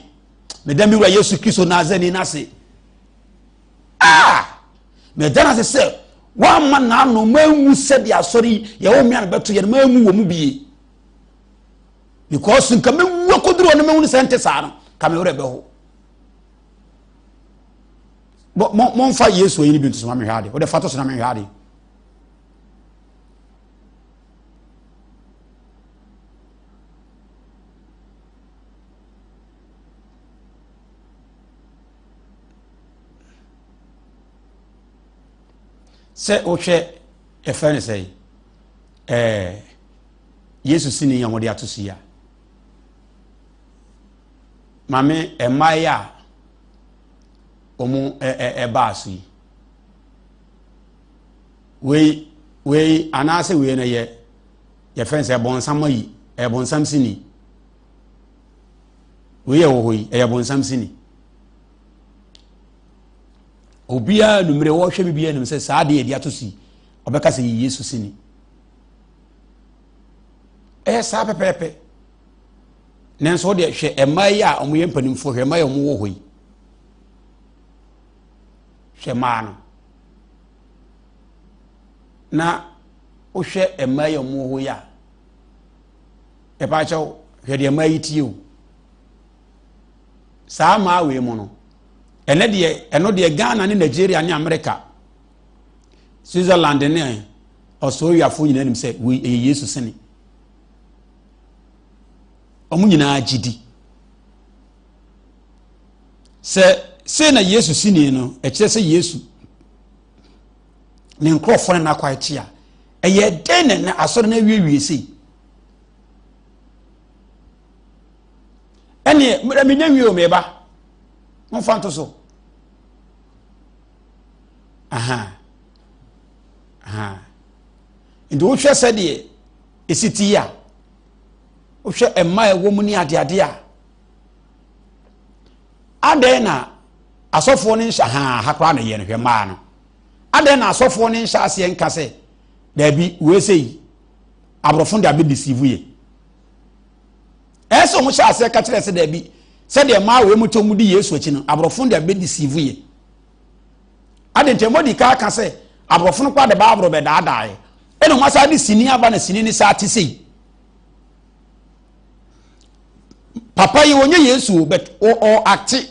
meda me wura Yesu Kristo Nazareni n'ase. Ah! Meda no ase sɛ wamma n'ano manwu sɛdeɛ asɔre yi yɛwɔ mmea no bɛto yɛn manwu wɔ mu bie. Because nka mɛwu akɔduru hɔ no mɛwu no sɛ nte saa no, ka me werɛ bɛho. Momfa Yesu ayi no bi nto so ma menhwɛ ade. Wode fa to so na menhwɛ ade. Sɛ wohwɛ yɛfrɛ no sɛ ɛɛ Yesu sini a wɔde ato so yi a maame mmaa yi a wɔn ɛbaa so yi wei wei anaasɛ wei no yɛ yɛfrɛ no sɛ bɔnsam ayi ɛyɛ bɔnsam sini wei yɛ wɔ hɔ yi ɛyɛ bɔnsam sini. Obiara numere wɔhwɛ me biara nim sɛ saa adeɛ yɛde ato so yi ɔbɛka sɛ yɛ Yesu sini. Ɛyɛ saa pɛpɛɛpɛ. Nanso wo deɛ hwɛ mmaa yi a wɔyɛ mpanimfoɔ hwɛ mmaa yi a wɔwɔ hɔ yi. Hwɛ mmaa no. Na wohwɛ mmaa yi a wɔwɔ hɔ yi a ɛpɛ akyɛw hwɛ deɛ mmaa yi tie o. Saa mmaa wei mu no ɛnɛ deɛ ɛno deɛ Ghana ne Nigeria ne America Switzerland ne Australiafoɔ nyinaa nim sɛ wei ɛyɛ Yesu sene wɔn nyinaa gye di sɛ sei na Yesu sini no ɛkyerɛ sɛ Yesu ne nkurɔfoɔ ne n'akɔ akyi a ɛyɛ dɛn na na asɔre no awiewie sei ɛneɛ mmerɛ menya wie o meba momfa nto so aha aha nti wohwɛ sɛdeɛ ɛsi ti a wohwɛ mma ɛwɔ mu ne adeade a adɛn na asɔfoɔ no nhyɛ ha ha koraa na yɛ no hwɛ mmaa no adɛn na asɔfoɔ no nhyɛ aseɛ nka sɛ daabi wei sɛ yi aborɔfo de abɛdeceive yɛ Ɛyɛ sɛ wɔhyɛ aseɛ ka kyerɛ sɛ daabi, sɛdeɛ mmaa wei mu te wɔn di Yesu akyi no, aborɔfo no de abɛdeceive yɛ. Ade nti wɔn adi ka aka sɛ aborɔfo no koraa de Bible bɛdaadaeɛ. Ɛna wɔn asan de sini aba na sini no saa te sei. Papa yi ɔnyɛ Yesu o, but ɔ ate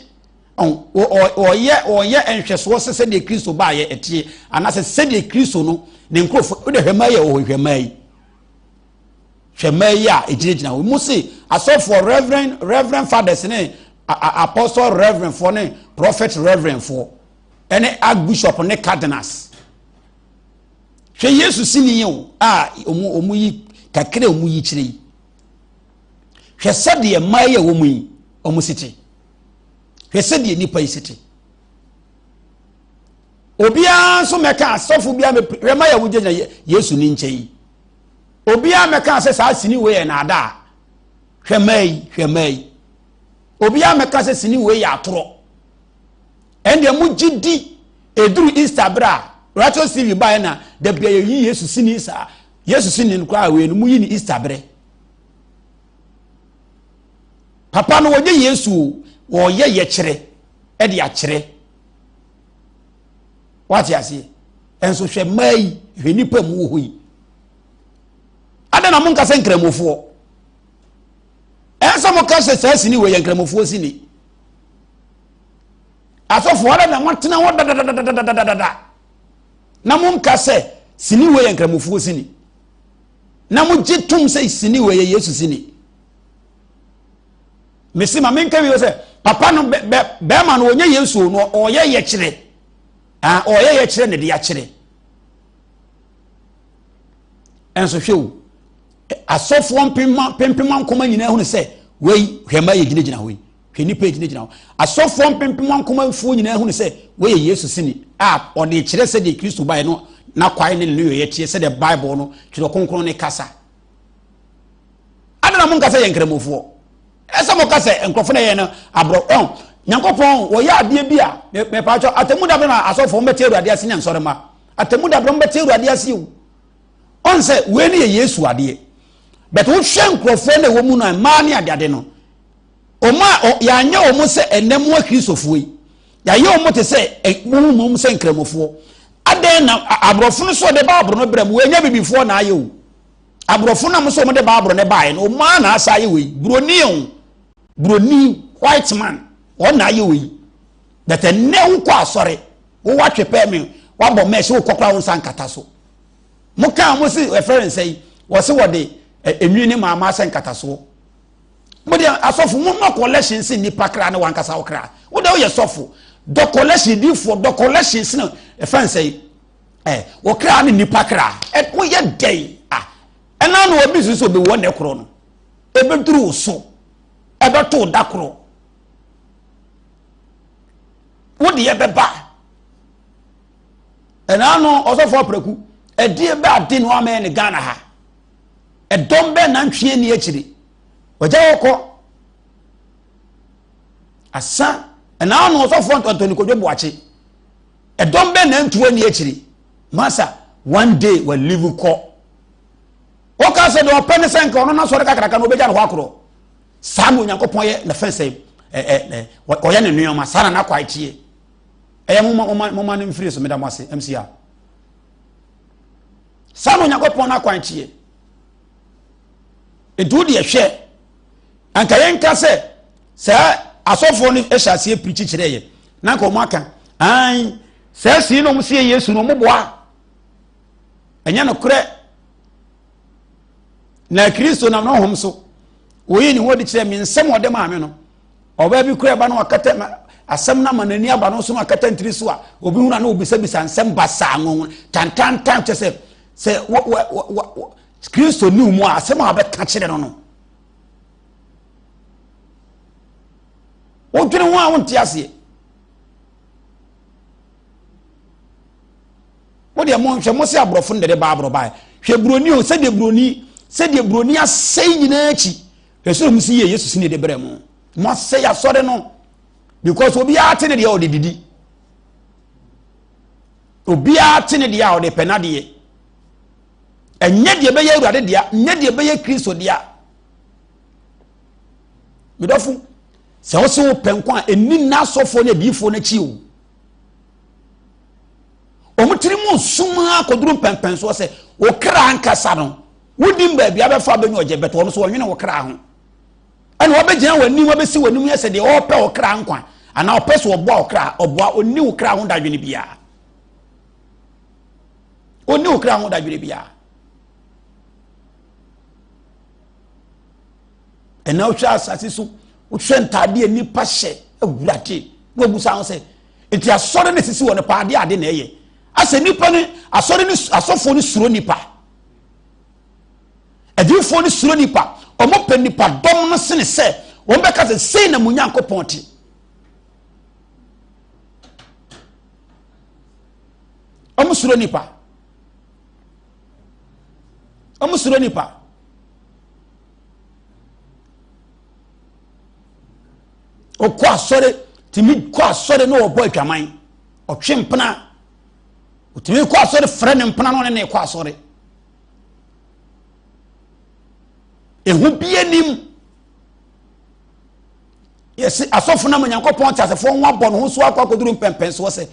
ɔyɛ ɔyɛ nhwɛsoɔ sɛ sɛdeɛ Kristo baayɛ ɛteɛ anaasɛ sɛdeɛ Kristo no ne nkurɔfoɔ wode hwɛ mmaa yi a wɔwɔ hwɛ mmaa yi hwɛ mmaa yi a ɛgyinagyina hɔ mu se asɔfoɔ reverend reverend fathers ne apostle reverend foɔ ne prophet reverend foɔ ɛne archbishop ne cardinals. Hwɛ Yesu sini yi o a ɔmo ɔmo yi kakra a ɔmo yi kyerɛ yi. Hwɛ sɛdeɛ mmaa yi a wɔn yi ɔmo si te. Hwɛ sɛdeɛ nnipa yi si te. Obiara nso mɛka asɔfo biara mɛ hwɛ mmaa yi a wɔgyinagyina Yesu ne nkyɛn yi. Obiara mɛka sɛ saa sini wei yɛ naadaa. Hwɛ mmaa yi hwɛ mmaa yi. Obiara mɛka sɛ sini wei yɛ atorɔ. Ɛndeɛ mo gye di Ɛduru Easter berɛ a, Righteous TV baeɛ na da bia yɛyi Yesu sini saa. Yesu sini no koraa wei no, moyi no Easter berɛ. Papa no wɔnyɛ Yesu o, wɔyɛ yɛkyerɛ ɛde akyerɛ. Wate aseɛ? Ɛnso hwɛ mmaa yi, hwɛ nnipa mu wɔ hɔ yi. Adɛn na monka sɛ nkramofoɔ? Ɛnsɛ moka sɛ saa sini wɔ yɛ nkramofoɔ sini. Asɔfoɔ ara na moatena hɔ dadadadadadada na monka sɛ sini wei yɛ nkramofoɔ sini na mogye tom sɛ sini wei yɛ Yesu sini. Mesi ma menka wie sɛ papa no bɛrima no ɔnyɛ Yesu no ɔyɛ yɛkyerɛ ɔyɛ yɛkyerɛ ne de akyerɛ ɛnso hwɛ o asɔfoɔ mpema mpempema nkɔma nyinaa hunu sɛ wei hwɛ ma yɛ gyinagyina hɔ yi. Hwɛ nnipa a egyinagyina hɔ. Asɔfoɔ mpempem ankomafoɔ nyinaa hunu sɛ wei yɛ Yesu sini a ɔde kyerɛ sɛdeɛ Kristo baeɛ no n'akwae ne ne nneyɔeɛ teɛ sɛdeɛ Bible no Twerɛ Kronkron no kasa. Adɛn na monka sɛ yɛ nkramofoɔ? Ɛsɛ moka sɛ nkurɔfoɔ na ɛyɛ no aborɔ. Ɛho, Nyankopɔn wɔyɛ adeɛ bi a mepaakyɛ atemu da berɛ na asɔfoɔ mbɛte Awurade ase ne nsɔremma. Atemu da berɛ mbɛte Awurade ase o. Ɔn sɛ wei no yɛ Yesu adeɛ. But wohwɛ nkurɔfoɔ na ɛwɔ mu no a mmaa ne adeade no Wɔn a yɛanyɛ wɔn sɛ ɛnnɛ mo akristofoɔ yi, yɛayɛ wɔn te sɛ mo mu sɛ nkramofoɔ. Adɛn na aborɔfo no so ɔde baaboro no brɛ mo? Wɔnyɛ bibifoɔ na ayɛ o. Aborɔfo no a mo sɛ wɔn de baaboro no baeɛ no, wɔn ara na asa ayɛ wei. Buroni o, buroni white man, wɔn na ayɛ wei. But ɛnnɛ wokɔ asɔre, wowɔ atwe pɛɛ me, wabɔ mɛs, wokɔ koraa wo nsa nkata so. Mo kaa mo se ɛfrɛ ne nsɛn, wɔse wɔde enwi ne maama asɛ nkatasoɔ. Mo deɛ asɔfo mo ma collection si nipa kra ne wankasa wo kra. Wo deɛ woyɛ sɔfo. Dɔ collection difoɔ dɔ collection si no ɛfɛn sɛ ɛ wo kra ne nipa kra. Ɛ woyɛ dɛn a ɛna na obi susu obi wɔ ne korɔ no. Ebeduru wo so. Ɛbɛto da korɔ. Wo deɛ bɛba. Ɛna no ɔsɔfo apraku ɛdeɛ bɛ ade no amɛn ne Ghana ha. Ɛdɔm bɛn na ntwe nni akyiri? Wɔgya wɔ kɔ. Asa ɛna ano ɔsɔfoɔ Ntɔntɔni Kwadwo Boakye. Ɛdɔm bɛn na ntu ani akyiri? Masa one day wɔ live kɔ. Wɔka sɛ deɛ ɔpɛ ne sɛ nka ɔno n'asɔre kakraka no ɔbɛgya ne hɔ akorɔ. Saa na Onyankopɔn yɛ ne fɛn sɛ ɛ ɛ ɔyɛ ne nneɛma saa na n'akwa akyiɛ. Ɛyɛ moma moma moma ne mfiri so meda mo ase MCR. Saa na Onyankopɔn n'akwan teɛ. Nti wo deɛ hwɛ, anka yɛnka sɛ saa asɔfoɔ no hyɛ aseɛ pirikyi kyerɛ yɛ na anka wɔn aka an saa sii na wɔn sie Yesu no wɔn boa ɛnyɛ nokorɛ na Kristo nam n'hom so wɔyi ne ho adi kyerɛ me nsɛm ɔde maa me no Ɔbaa bi kura ba no akata ma asɛm no ama n'ani aba no so no akata ntiri so a obi hunu a na obisabisa nsɛm basaa nwonwo tantantan kyɛ sɛ sɛ wɔ wɔ wɔ Kristo ni mu a asɛm a ɔbɛka kyerɛ no no wodwene ho a wonte aseɛ mo deɛ mo nhwɛ mo sɛ aborɔfo no dede baaboro bae hwɛ buroni o sɛdeɛ buroni sɛdeɛ buroni asɛe nyinaa akyi Hwɛ sɛ ɔmo si yie Yesu si ne de brɛ mo. Mo asɛe asɔre no because obiara te ne deɛ ɔde didi. Obiara te ne deɛ a ɔde pɛ n'adeɛ. Ɛnyɛ deɛ ɛbɛyɛ Awurade dea, nyɛ deɛ ɛbɛyɛ Kristo dea. Medɔfo, sɛ wo se wo pɛ nko a, ɛnni nna asɔfoɔ ne adiyifoɔ no akyi o. Wɔn tiri mu sum ara kɔduru mpɛmpɛnsoɔ sɛ wo kra ankasa no wonim baabi abɛfa abɛnya ɔgye bɛtɔ ɔno so ɔnwene wo kra ho. Ɛna Ɛna wabɛgyina w'anim abɛsi w'anim yɛ sɛ deɛ ɔrepɛ ɔkra nkwa anaa ɔpɛ sɛ ɔboa ɔkra ɔboa ɔnni wo kra ho dadwene biara. Ɔnni wo kra ho dadwene biara. Ɛna wohwɛ asase so wohwɛ ntaadeɛ nnipa hyɛ awurade na wabusa ho sɛ nti asɔre no sisi wɔ no paa adeɛ ade na ɛyɛ asɛ nnipa no asɔre no asɔfoɔ no suro nnipa. Adiyifoɔ no suro nnipa. Wɔpɛ nnipadɔm no sene sɛ wɔbɛka sɛ sei na mo Nyankopɔn te. Wɔn suro nnipa. Wɔn suro nnipa. Ɔkɔ asɔre tumi kɔ asɔre na ɔbɔ adwaman ɔtwe mpena ɔtumi kɔ asɔre frɛ ne mpena no ne ne kɔ asɔre. Ehu bi anim. Yɛsi asɔfo nam Onyankopɔn teasefoɔ ho abɔ ne ho so akɔ akɔduru mpɛmpɛnsoɔ sɛ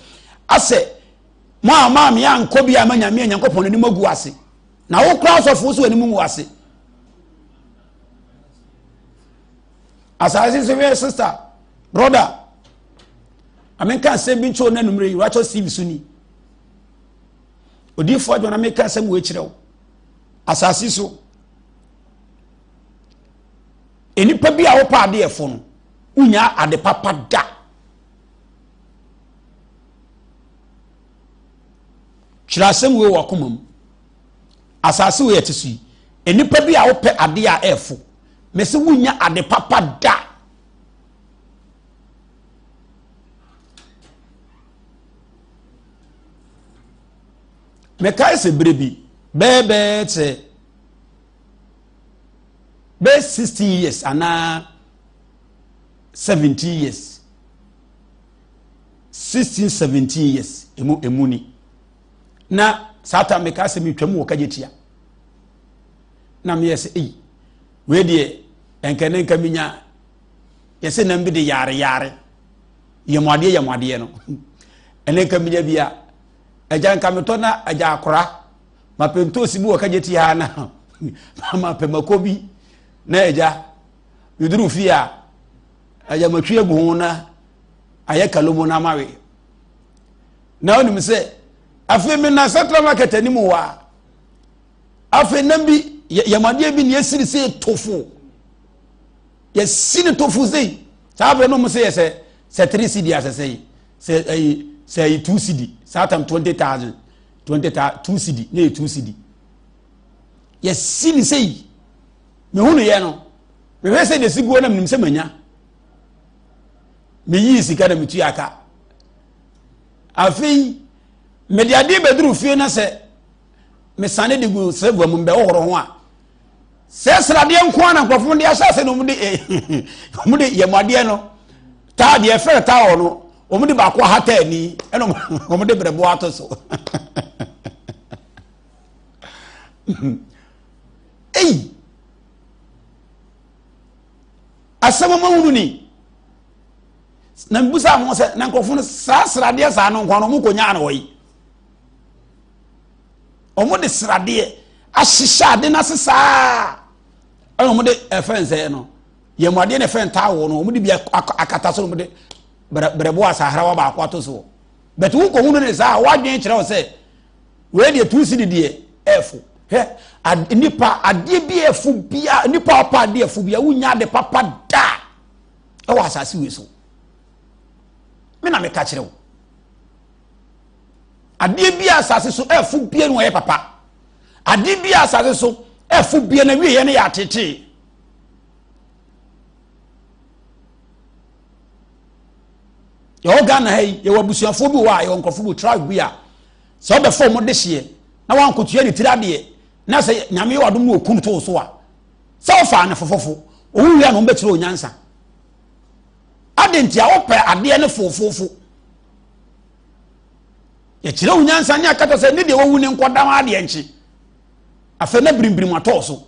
asɛ mo a maa me ankɔ bi a ma nyame Onyankopɔn anim agu ase na wo kora asɔfo so anim ngu ase. Asase so hwɛ sister brother amenka asɛm bi nkyɛw na numere yi Righteous TV so ni. Odiyifoɔ adwo na meka asɛm wei kyerɛ wo. Asase so nnipa bi a wopɛ adeɛ fo no wonya ade papa da. Twerɛ asɛm wei wɔ akoma mu. Asase wei ɛte so yi nnipa bi a wopɛ adeɛ a ɛɛfo mese wonya ade papa da. Mekae sɛ berɛ bi bɛyɛ bɛyɛ sɛ bɛyɛ 16 years anaa 17 years 16 17 years emu emu ni na saa ta mekae sɛ metwam wɔ kagye tia na meyɛ sɛ ei wei deɛ ɛnkɛ ne nka menya yɛsɛ nam bi de yare yare yɛmuadeɛ yɛmuadeɛ no ɛne nka menya bi a agya nka metɔ na agya akora mapɛ ntoosi bi wɔ kagye ti ha na mapɛ mako bi na agya meduru fie a agya matwi agu ho na ayɛ kalomo na mawe na wonim sɛ afei me na central market anim hɔ a afei nam bi yɛmadeɛ bi ne yɛsiri sɛ tofo yɛsi no tofo sei saa berɛ no mu sɛ yɛ sɛ sɛ 3 cd asɛ sɛ sɛ ɛyi sɛ ɛyi 2 cd saa tam 20000 20 2 cd ne yɛ 2 cd yɛsi ne sei mehu no yɛ no mehwɛ sɛ deɛ si guo na menim sɛ manya meyii sika na metua aka afei mede adeɛ bɛduru fie na sɛ mesane de gu sɛgua mu mbɛhohoro ho a sɛ sradeɛ nko ara na nkurɔfoɔ de ahyɛ ase na wɔn de wɔn de yɛmɔdeɛ no taa deɛ fɛrɛ taa wɔ no wɔn de baako ahata ani ɛna wɔn de brɛbo ato so eyi asɛm ɔmo ahunu ni na mbusa ho sɛ na nkurɔfoɔ no saa sradeɛ saa no nko ara wɔn kɔ nyaa na wɔyi. Wɔn de sradeɛ ahyehyɛ ade no ase saa ɛna wɔn de ɛfɛn sɛ no yɛn mu adeɛ na ɛfɛn taawo no wɔn de bi akata so na wɔn de brɛbo asaharawa baako ato so bɛtɛ wo kɔn ne saa wadwen kyerɛ wo sɛ wei deɛ tu si de deɛ ɛɛfo hwɛ nipa adeɛ bi ɛfo bia nipa ɔpa adeɛ ɛfo bia wonya ade papa da ɛwɔ asase wei so me na meka kyerɛ wo. Adeɛ bi a asase so ɛfo bie no ɔyɛ papa. Adeɛ bi a asase so ɛfo bie no awieɛ no yɛ atetee. Yɛwɔ Ghana ha yi, yɛwɔ abusuafoɔ bi wɔ a yɛwɔ nkurɔfoɔ bi tribe bi a sɛ ɔbɛfa wɔn de hyeɛ na wankotua ne tiri adeɛ na sɛ nyame yɛ wadom no ɔkum too so a sɛ ɔfaa ne fofofo ɔwu wie a na wɔbɛkyerɛ onyansa. Ade nti a wopɛ adeɛ no fofofo. Yɛkyerɛ wo nyansa ne akata sɛ ne deɛ wawu ne nkɔda ho adeɛ nkye. Afei na birimbirim atɔɔ so.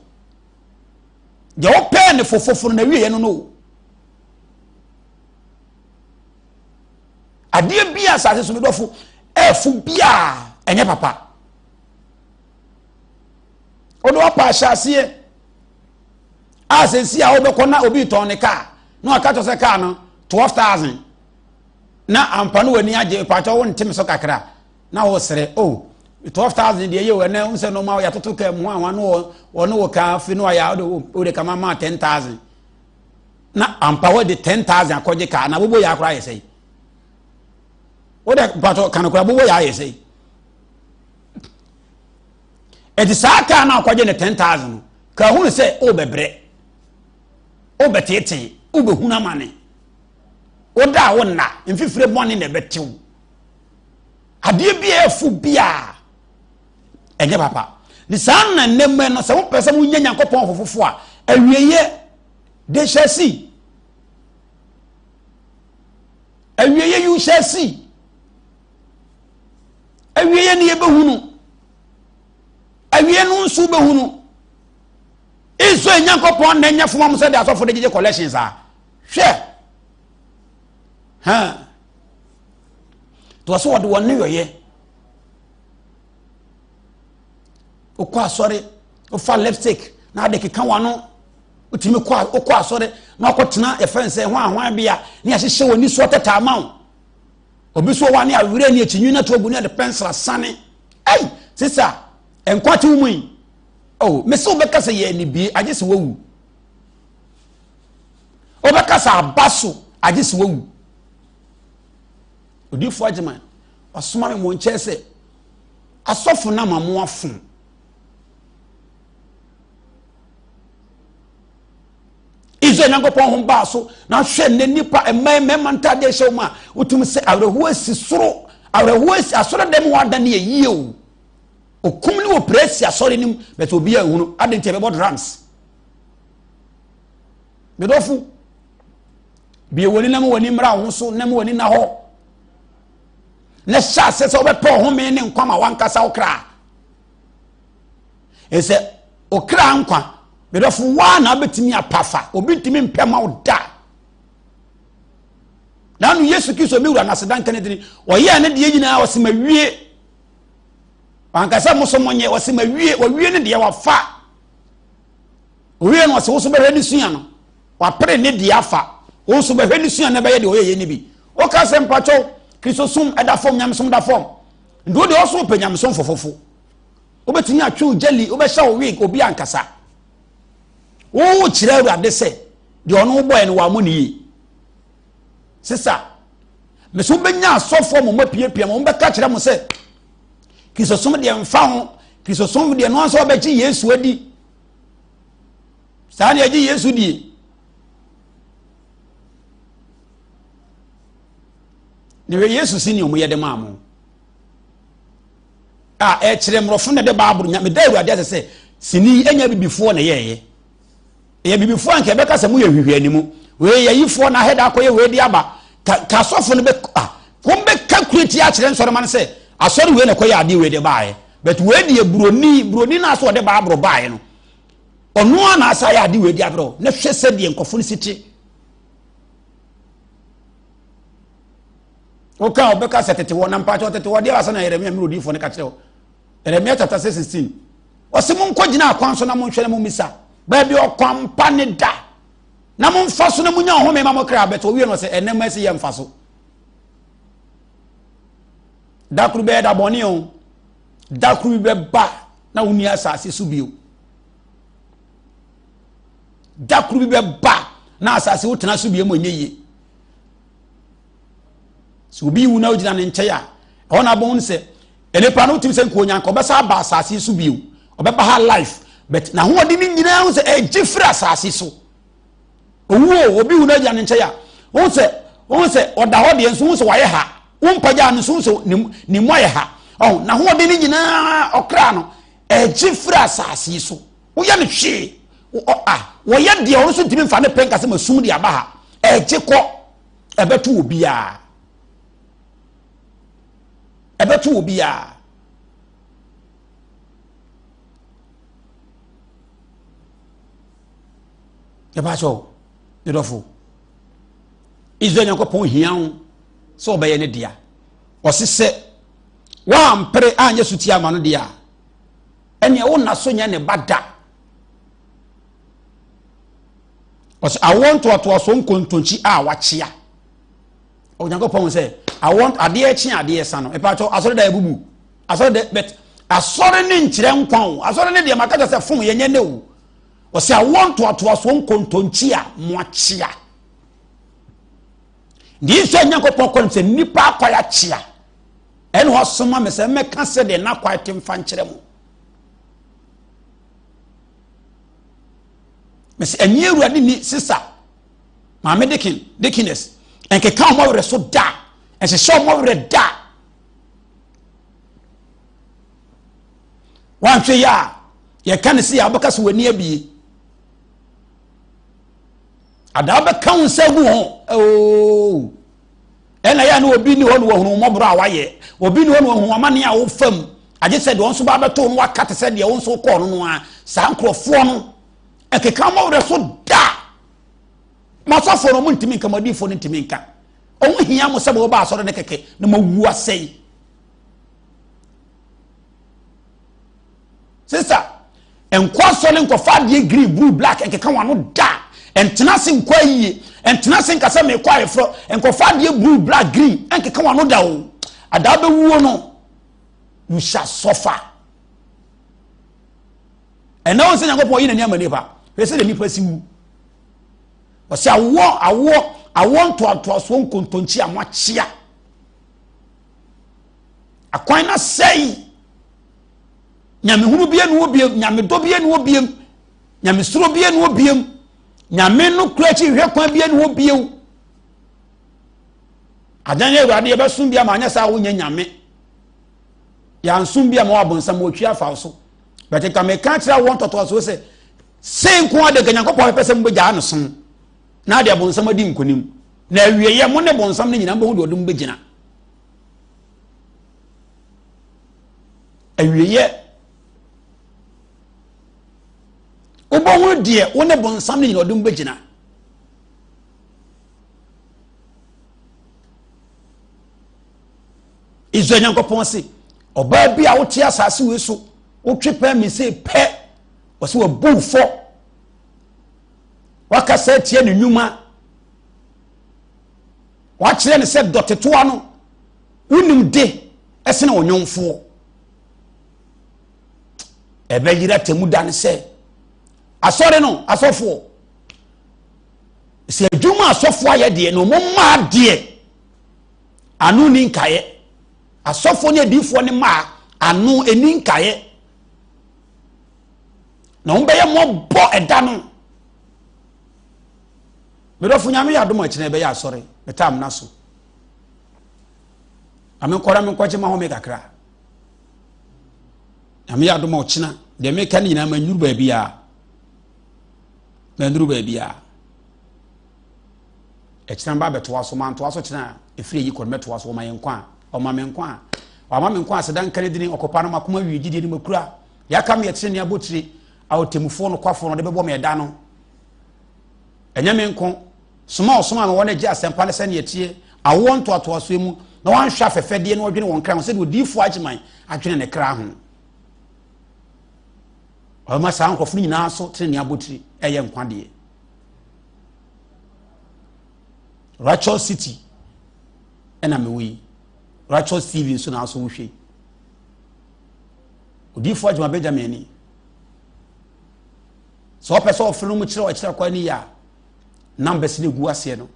Deɛ wopɛɛ ne fofofo no na wieɛ no no. Adeɛ bi a asase so medɔfo ɛfo bi a ɛnyɛ papa. Wode wapa ahyɛ aseɛ. A sɛsi a wobɛkɔ na obi tɔn ne kaa na waka kyerɛ sɛ kaa no 12,000 na ampa no w'ani agye pakyɛ wo ntem so kakra na wosere oh 12,000 deɛ yɛ o ɛnɛ wo sɛ nɔɔma yɛatoto kaa mu ho ahoa no wɔne wo kaa fi no ayɛ wode wode kama maa 10,000 na ampa wɔde 10,000 akɔgye kaa na wobɔ yɛ akora ayɛ sɛi wode mpakyɛ kanokora bobɔ yɛ ayɛ sɛi. Ɛti saa kaa no akɔgye ne 10,000 no, ka hunu sɛ wobɛbrɛ, wobɛteetee, wobɛhunu amane, woda a wonna, mfifire bɔne na ɛbɛtew. Adeɛ bi a ɛfo biara ɛnyɛ papa. Ne saa na nnɛ mmɛ no, sɛ wopɛ sɛ wonya Nyankopɔn fofofo a, awieɛ they shall see. Awieɛ you shall see. Awieɛ no yɛbɛhunu. Awie no nso wobɛhunu. Israel Nyankopɔn na ɛnyɛ foma mo sɛ de asɔfo de gyegye collections a. Hwɛ. Ha. To ɔsɛ wɔde wɔn nneyɔyɛ. Wokɔ asɔre, wofa lipstick na ade keka w'ano. Wotumi kɔ wokɔ asɔre na wakɔtena yɛfrɛ no sɛ ho ahoan bea ne ahyehyɛ wɔ ni so ɔtɛtɛ ama wo. Obi so wɔ ne awerɛ ne akyinwi na to agu ne ade pɛnsel asane. Ei, sisa, nkwa te wo mu yi. Oh, mese wobɛka sɛ yɛ anibie, agye sɛ wawu. Wobɛka sɛ aba so, agye sɛ wawu. Odiyifoɔ Agyeman, wasoma me mo nkyɛn sɛ asɔfo no ama mo afom. Israel Nyankopɔn ho baa so na hwɛ nnɛ nnipa mmaa mmarima ntadeɛ hyɛ wɔn a wotumi sɛ awerɛhoɔ asi soro awerɛhoɔ asi asɔre dɛm hɔ ada ne yɛ yie o okum ne opira asi asɔre no mu bɛtɛ obi ahunu adi nti ɛbɛbɔ drums medɔfo bie w'ani na ma w'ani mmra ho so na ma w'ani na hɔ na hyɛ ase sɛ wobɛpɛ ɔhome ne nkwa ma wankasa wo kra. Ɛsɛ okra nkwa medɔfo waa na abɛtumi apafa obi ntumi mpɛ ma wo da. Nanu Yesu Kristo mi wura n'aseda nka ne dini ɔyɛɛ ne deɛ nyinaa ɔsi ma wie wankasa mo so mo nyɛ ɔsi ma wie wawie ne deɛ wafa owie no ɔsi woso bɛhwɛ ne sua no wapere ne deɛ afa woso bɛhwɛ ne sua no bɛyɛ deɛ ɔyɛ yɛ ne bi woka sɛ mpakyɛw Kristo som ɛda fam nyamesom da fam nti wo deɛ ɔso pɛ nyamesom fofofo. Wobɛtumi atwe wo gyali, wobɛhyɛ wo wig, obi ankasa. Wokyerɛ Awurade sɛ deɛ ɔno wobɔɛ no wammɔ ne yie. Sesa, mese wobɛnya asɔfoɔ mo mapiapia mo, wɔbɛka kyerɛ mo sɛ Kristosom deɛ mfa ho, Kristosom deɛ no ansa wɔbɛgye Yesu adi. Saa deɛ ɛgye Yesu die. Na hwɛ Yesu si ne ɔmo yɛ de maa mo. A ɛkyerɛ mmorɔfo na ɛde Bible nya meda Awurade ase sɛ sini yi ɛnyɛ abibifoɔ na ɛyɛɛyɛ. Ɛyɛ abibifoɔ anka ɛbɛka sɛ moyɛ hwehwɛ animu. Wei yɛ yifoɔ na ahɛda akɔyɛ wei de aba. Ka ka asɔfo no bɛ ah wɔn bɛka kure ti akyerɛ nsɔrema no sɛ asɔre wei na ɛkɔyɛ adeɛ wei de baeɛ. But wei deɛ buroni buroni na asɔ ɔde Bible baeɛ no. Ɔno ara na asa ayɛ adeɛ wei de abrɛ na hwɛ sɛdeɛ nkurɔfo no si te. Woka a ɔbɛka sɛ tete hɔ na mpakyɛ tete hɔ deɛ asa na Yeremia mmerɛ odiyifoɔ no ka kyerɛ wo. Yeremia chapter 6 16. Ɔse monkɔ gyina akwan so na monhwɛ na mommisa baabi ɔkwampa ne da na momfa so na monya ɔhome ma mo kra bɛtɛ owie no sɛ ɛnɛ ma ɛsɛ yɛ mfa so. Da koro bɛyɛ da bɔne o. Da koro bi bɛba na wonni asase so bio. Da koro bi bɛba na asase wotena so bio mu ɛnyɛ yie. Sɛ obi wu na ogyina ne nkyɛn a, ɛhɔ na abɔn sɛ nipa no tumi sɛ nka onyanka ɔbɛsa aba asase so bio, ɔbɛba ha life, but n'ahoɔden no nyinaa ho sɛ ɛgye firi asase so. Owu o, obi wu na ogyina ne nkyɛn a, wɔn sɛ wɔn sɛ ɔda hɔ deɛ nso wɔn sɛ wayɛ ha, wɔn mpagya no nso wɔn sɛ ne mu ayɛ ha. Ɔho n'ahoɔden no nyinaa ɔkra no ɛgye firi asase so. Woyɛ no hwee, a wɔyɛ deɛ ɔno nso ntumi nfa ne pɛ nkasɛ ma sum de aba ha, ɛgye kɔ. Ɛbɛto obiara. Ɛbɛto obiara. Yɛba kyɛw, ne dɔfo. Israel Nyankopɔn hia wo sɛ ɔbɛyɛ ne dea. Ɔse sɛ woampere anyɛ sotie ama no deɛ a, ɛneɛ wo nna so nyɛ ne ba da. Ɔsɛ awoɔ ntoatoasoɔ nkontonkyi a wakyea. Onyankopɔn sɛ awoɔ adeɛ kye adeɛ sa no. Ɛpɛ asɔre da ebubu. Asɔre dɛ bɛt asɔre ne nkyerɛ nkwa o. Asɔre ne deɛ maka kyerɛ sɛ fom yɛnyɛ ne o. Ɔsɛ awoɔ ntoatoasoɔ nkontonkyi a moakyea. Deɛ nso Nyankopɔn kɔ no sɛ nnipa akwae akyea. Ɛna ɔsoma me sɛ mɛka sɛdeɛ n'akwae te mfa nkyerɛ mo. Mese ɛnyɛ awurade ni sisa maame dekin dekines nkeka wɔn awerɛ so da ɛhyehyɛ wɔn awerɛ da wanhwɛ yɛ a yɛka ne se a wobɛka so w'ani abie adaa bɛka wo nsa gu ho oo ɛna yɛ ne obi ni hɔ no wɔhunu mmɔborɔ a wayɛ obi ni hɔ no wɔhunu amane a wofam agye sɛ deɛ wɔn nso ba bɛto no waka te sɛ deɛ wɔn nso kɔɔ no no a saa nkurɔfoɔ no ɛkeka wɔn werɛ so da mo asɔfoɔ no wɔn ntumi nka mo adiifoɔ no ntumi nka wɔn hia mo sɛ mo ba asɔre no kɛkɛ na mo awu asɛe Sista, nkɔ asɔre nkɔfa adeɛ green, blue, black nkeka wɔn ano da. Ntena ase nkɔ ayie. Ntena ase nka sɛ mekɔ ayeforɔ. Nkɔfa adeɛ blue, black, green nkeka wɔn ano da o. Adaa bɛwuo no, you shall suffer. Ɛnna wɔn sɛ Nyankopɔn yi n'ani ama nipa. Hwɛ sɛ deɛ nipa si wu. Ɔsɛ awoɔ awoɔ awoɔ ntoatoasoɔ nkontonkyi a moakyea. Akwan na sɛe. Nyamehunu bie ne wɔ biem, nyamedɔ bie ne wɔ biem, nyamesuro bie ne wɔ biem, nyame no kura akyi hwɛ kwan bie ne wɔ biem. Adan yɛ awurade yɛbɛsom bi ama anyɛ saa wonyɛ nyame. Yɛansom bi ama wɔ abonsam wɔtwi afa so. Bɛte nka meka kyerɛ wɔn tɔtɔasoɔ sɛ sei nko ara de nka Nyankopɔn pɛ sɛ mobɛgyaa no som na ade abonsam adi nkonim. Na awieɛ mo ne bonsam no nyinaa mobɛhu deɛ ɔde mo bɛgyina. Awieɛ wobɛhunu deɛ wo ne bonsam no nyina ɔde mu bɛgyina. Israel Nyankopɔn se ɔbaa bi a wote asase wei so wotwe pɛ me se pɛ ɔsɛ wabu fɔ wakasa atia ne nnwuma wakyerɛ ne sɛ dɔtetoa no wonim de ɛsene ɔnwomfoɔ ɛbɛyera tɛmu da no sɛ asɔre no asɔfoɔ sɛ adwuma asɔfoɔ ayɛ deɛ na ɔmo mmaa deɛ ano ni nkaeɛ asɔfoɔ ne adiifoɔ ne mmaa ano ni nkaeɛ na wɔn bɛyɛ mmɔbɔ ɛda no medɔfo nyame yɛ adom akyinɛ ɛbɛyɛ asɔre metam na so Na menkɔ na menkɔgye m'ahome kakra. Nyame yɛ adom a ɔkyena deɛ meka no nyinaa mannuru baabiara. Mannuru baabiara. Ɛkyena mba abɛtoa so, mantoa so kyena a ɛfiri ayi kɔ no mɛtoa so. Ɔma yɛn nkwa a, ɔma me nkwa a, wama me nkwa a seda nka ne dini ɔkɔpa no makoma wie gyidie no makura. Deɛ aka me ɛkyene ne abotire a ɔtemmufoɔ nokwafoɔ no ɔde bɛbɔ me ɛda no. Ɛnyɛ me nko Soma a ɔsomaa me wɔn agye asɛmpa no sɛnea ɛteɛ awoɔ ntoatoasoɔ mu, na wɔanhwɛ afɛfɛdeɛ na wɔdwene wɔn kra ho sɛdeɛ odiyifoɔ Agyeman adwene ne kra ho. Ɔbɛma saa nkurɔfo no nyinaa so tenenee abotiri ɛyɛ nkwa deɛ. Rachel City ɛna mewɔ yi. Rachel TV nso na aso wohwɛ yi. Odiyifoɔ Agyeman Benjamin ni. Sɛ ɔpɛ sɛ ɔfrɛ no mu kyerɛ ɔkyerɛ kwan ni yɛ a, numbers no egu aseɛ no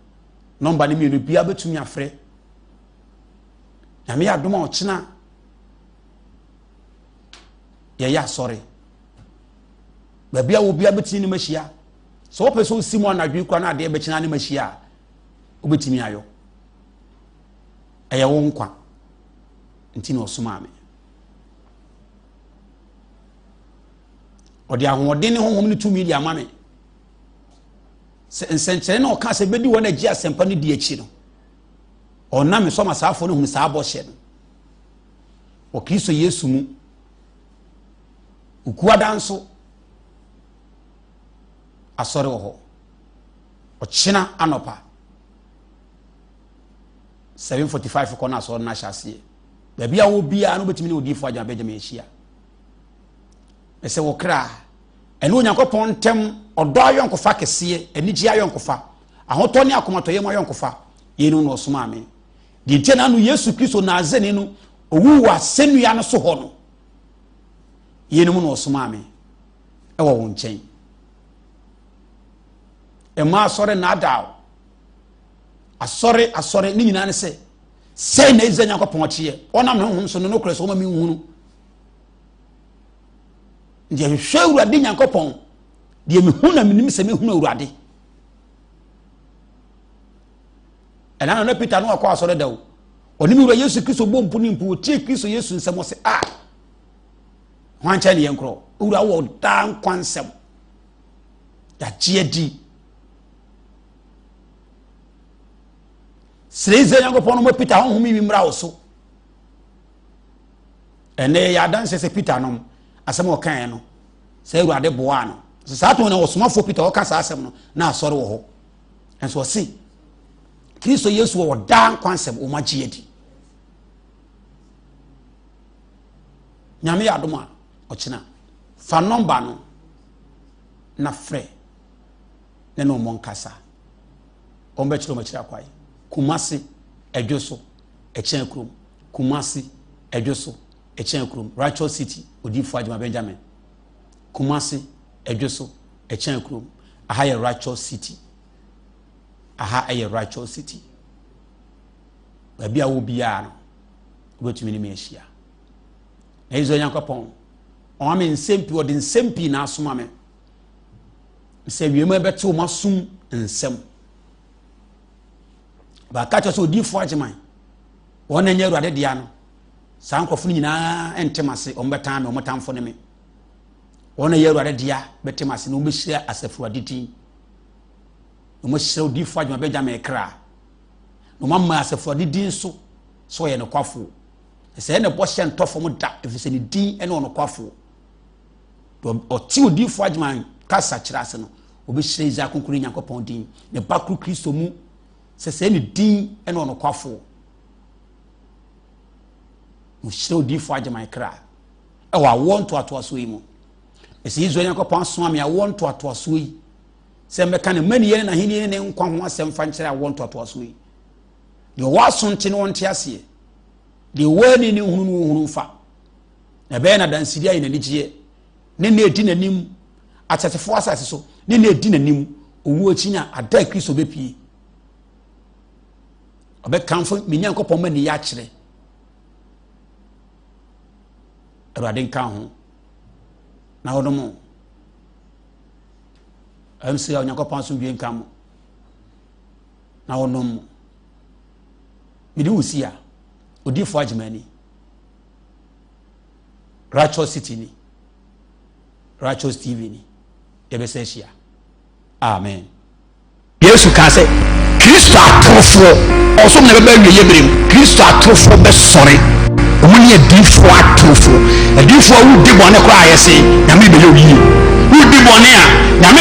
nɔmba no mmienu biara bɛtumi afrɛ nyame yɛ adom a ɔkyena yɛyɛ asɔre baabi a obiara bɛtumi ne mahyia sɛ wopɛ sɛ wosi mu anadwo yi kora na adeɛ bɛkyena ne mahyia a wobɛtumi ayɔ ɛyɛ wo nkwa nti na ɔsomaa me ɔde ahoɔden ne honhom ne tumi de ama me Sɛ nsɛnkyerɛnne na ɔka sɛ bɛdi wɔn agye asɛmpa no di akyi no, ɔnam so ama saafoɔ no hunu saa bɔhyɛ no wɔ Kristo Yesu mu. Okuada nso asɔre wɔ hɔ ɔkyena anɔpa 7:45 kɔ no asɔre no ahyɛ aseɛ. Baabi a wɔ biara no wobɛtumi ne odiyifoɔ Agyan Benjamin ahyia. Ɛsɛ wɔ kra ɛne Onyankopɔn ntam. ɔdɔ ayɔnkofa kɛseɛ, anigyeɛ ayɔnkofa, ahotɔ ne akomatɔyam ayɔnkofa, yeinom na ɔsomaa me. Deɛ nti na ano Yesu Kristo Nasareni no owuu wɔ asɛnnua no so hɔ no, yeinom na ɔsomaa me ɛwɔ wo nkyɛn. Ɛma asɔre naadaa o. Asɔre asɔre ne nyinaa ne sɛ sɛn na Israel Nyankopɔn kyeɛ ɔnam ne honhom so no nokorɛ sɛ ɔma menhunu. Nti ɛhwehwɛ Awurade Nyankopɔn deɛ mehu na menim sɛ mehunu Awurade. Ɛna no na Peter no akɔ asɔre da o. Ɔne me wura Yesu Kristo bɔ mpo ne mpo ɔtie Kristo Yesu nsɛm ɔsɛ a hwan nkyɛn ne yɛn korɔ owura wɔ daa nkwa nsɛm yɛagye adi srɛ Israel Nyankopɔn no ma Peter honhom yi mmra wo so. Ɛnɛ yɛyɛ adanseɛ sɛ Peter nom asɛm a ɔkaeɛ no sɛ Awurade boaa no. Sɛ saa tɔn na ɔsomafoɔ Peter ɔka saa asɛm no na asɔre wɔ hɔ. Nso ɔse Kristo Yesu wɔ daa nkwa nsɛm wɔn agye adi. Nyame yɛ adom a ɔkyena fa nɔmba no na frɛ ne ne wɔn nkasa. Wɔn bɛkyerɛ wɔn akyiri akwae. Kumasi ɛdwo so ɛkyɛn kurom. Kumasi, Ɛdwoso, Ɛkyɛn Kurom, Righteous City, Odiyifoɔ Agyemang Benjamin. Kumasi, Ɛdwoso, Ɛkyɛn Kurom. Aha yɛ Righteous City. Aha yɛ Righteous City. Baabi a wɔ biara no, wobɛtumi ne me ahyia. Na Israel Nyankopɔn, ɔma me nsɛm pii, ɔde nsɛm pii na asoma me. Sɛ wiem ɛbɛte wɔn asom nsɛm. Baaka kyerɛ sɛ Odiyifoɔ Agyeman Wɔn na ɛnyɛ Awurade dea no, saa nkurɔfo no nyinaa nte m'ase, wɔn bɛtan me, wɔn tamfo ne me. Wɔn na ɛyɛ Awurade dea bɛte m'ase na wɔbɛhyira asafo Awurade din. Na wɔahyira odiyifoɔ adwuma bɛgya me kra. Na wɔama asafo Awurade din so sɛ ɔyɛ nokwafoɔ. Sɛ ɛna bɔhyɛ ntɔ fam da, ɛfiri sɛ ne din ne ɔnokwafoɔ. Ɔte odiyifoɔ adwuma kasa kyerɛ ase no, wɔbɛhyira Israel kronkron Nyankopɔn din, ne ba koro Kristo mu. Sɛ sɛɛ ne din ne ɔnokwafoɔ. Mehyira odiyifoɔ Agyeman kra ɛwɔ awoɔ ntoatoasoɔ yi mu. Ɛsɛ Israel Nyankopɔn asoma me awoɔ ntoatoasoɔ yi sɛ mmɛka ne mmaniyɛ ne n'ahenni ne ne nkwa ho asɛm fa nkyerɛ awoɔ ntoatoasoɔ yi. Deɛ ɔwɔ aso nte no ɔnte aseɛ. Deɛ ɔwɔ ani ne nhunu no ɔnhunu mfa. Na ɛbɛyɛ na dansedi ayɛ n'anigyeɛ ne na ɛdi n'anim ateasefoɔ asase so ne na ɛdi n'anim owuo akyi na ada a Kristo bɛpie. Ɔbɛkamfo me Nyankopɔn ma niyɛ akyerɛ. Awurade nka ho na ɔnom ɛm sɛ Onyankopɔn asomdwe nka mo na ɔnom mo. Mede wo si a odiifoɔ agyemani Righteous City ni Righteous TV ni yɛbɛsɛ ahyia. Amen. Yesu kaa sɛ, Kristo atorofoɔ, ɔsom na ɛbɛba awieeɛ berɛ mu, Kristo atorofoɔ bɛsɔre. Wɔn ne adiyifoɔ atorofoɔ. Adiyifoɔ a wodi bɔne koraa a yɛse, Nyame bɛyɛ wo yie. Wodi bɔne a, Nyame.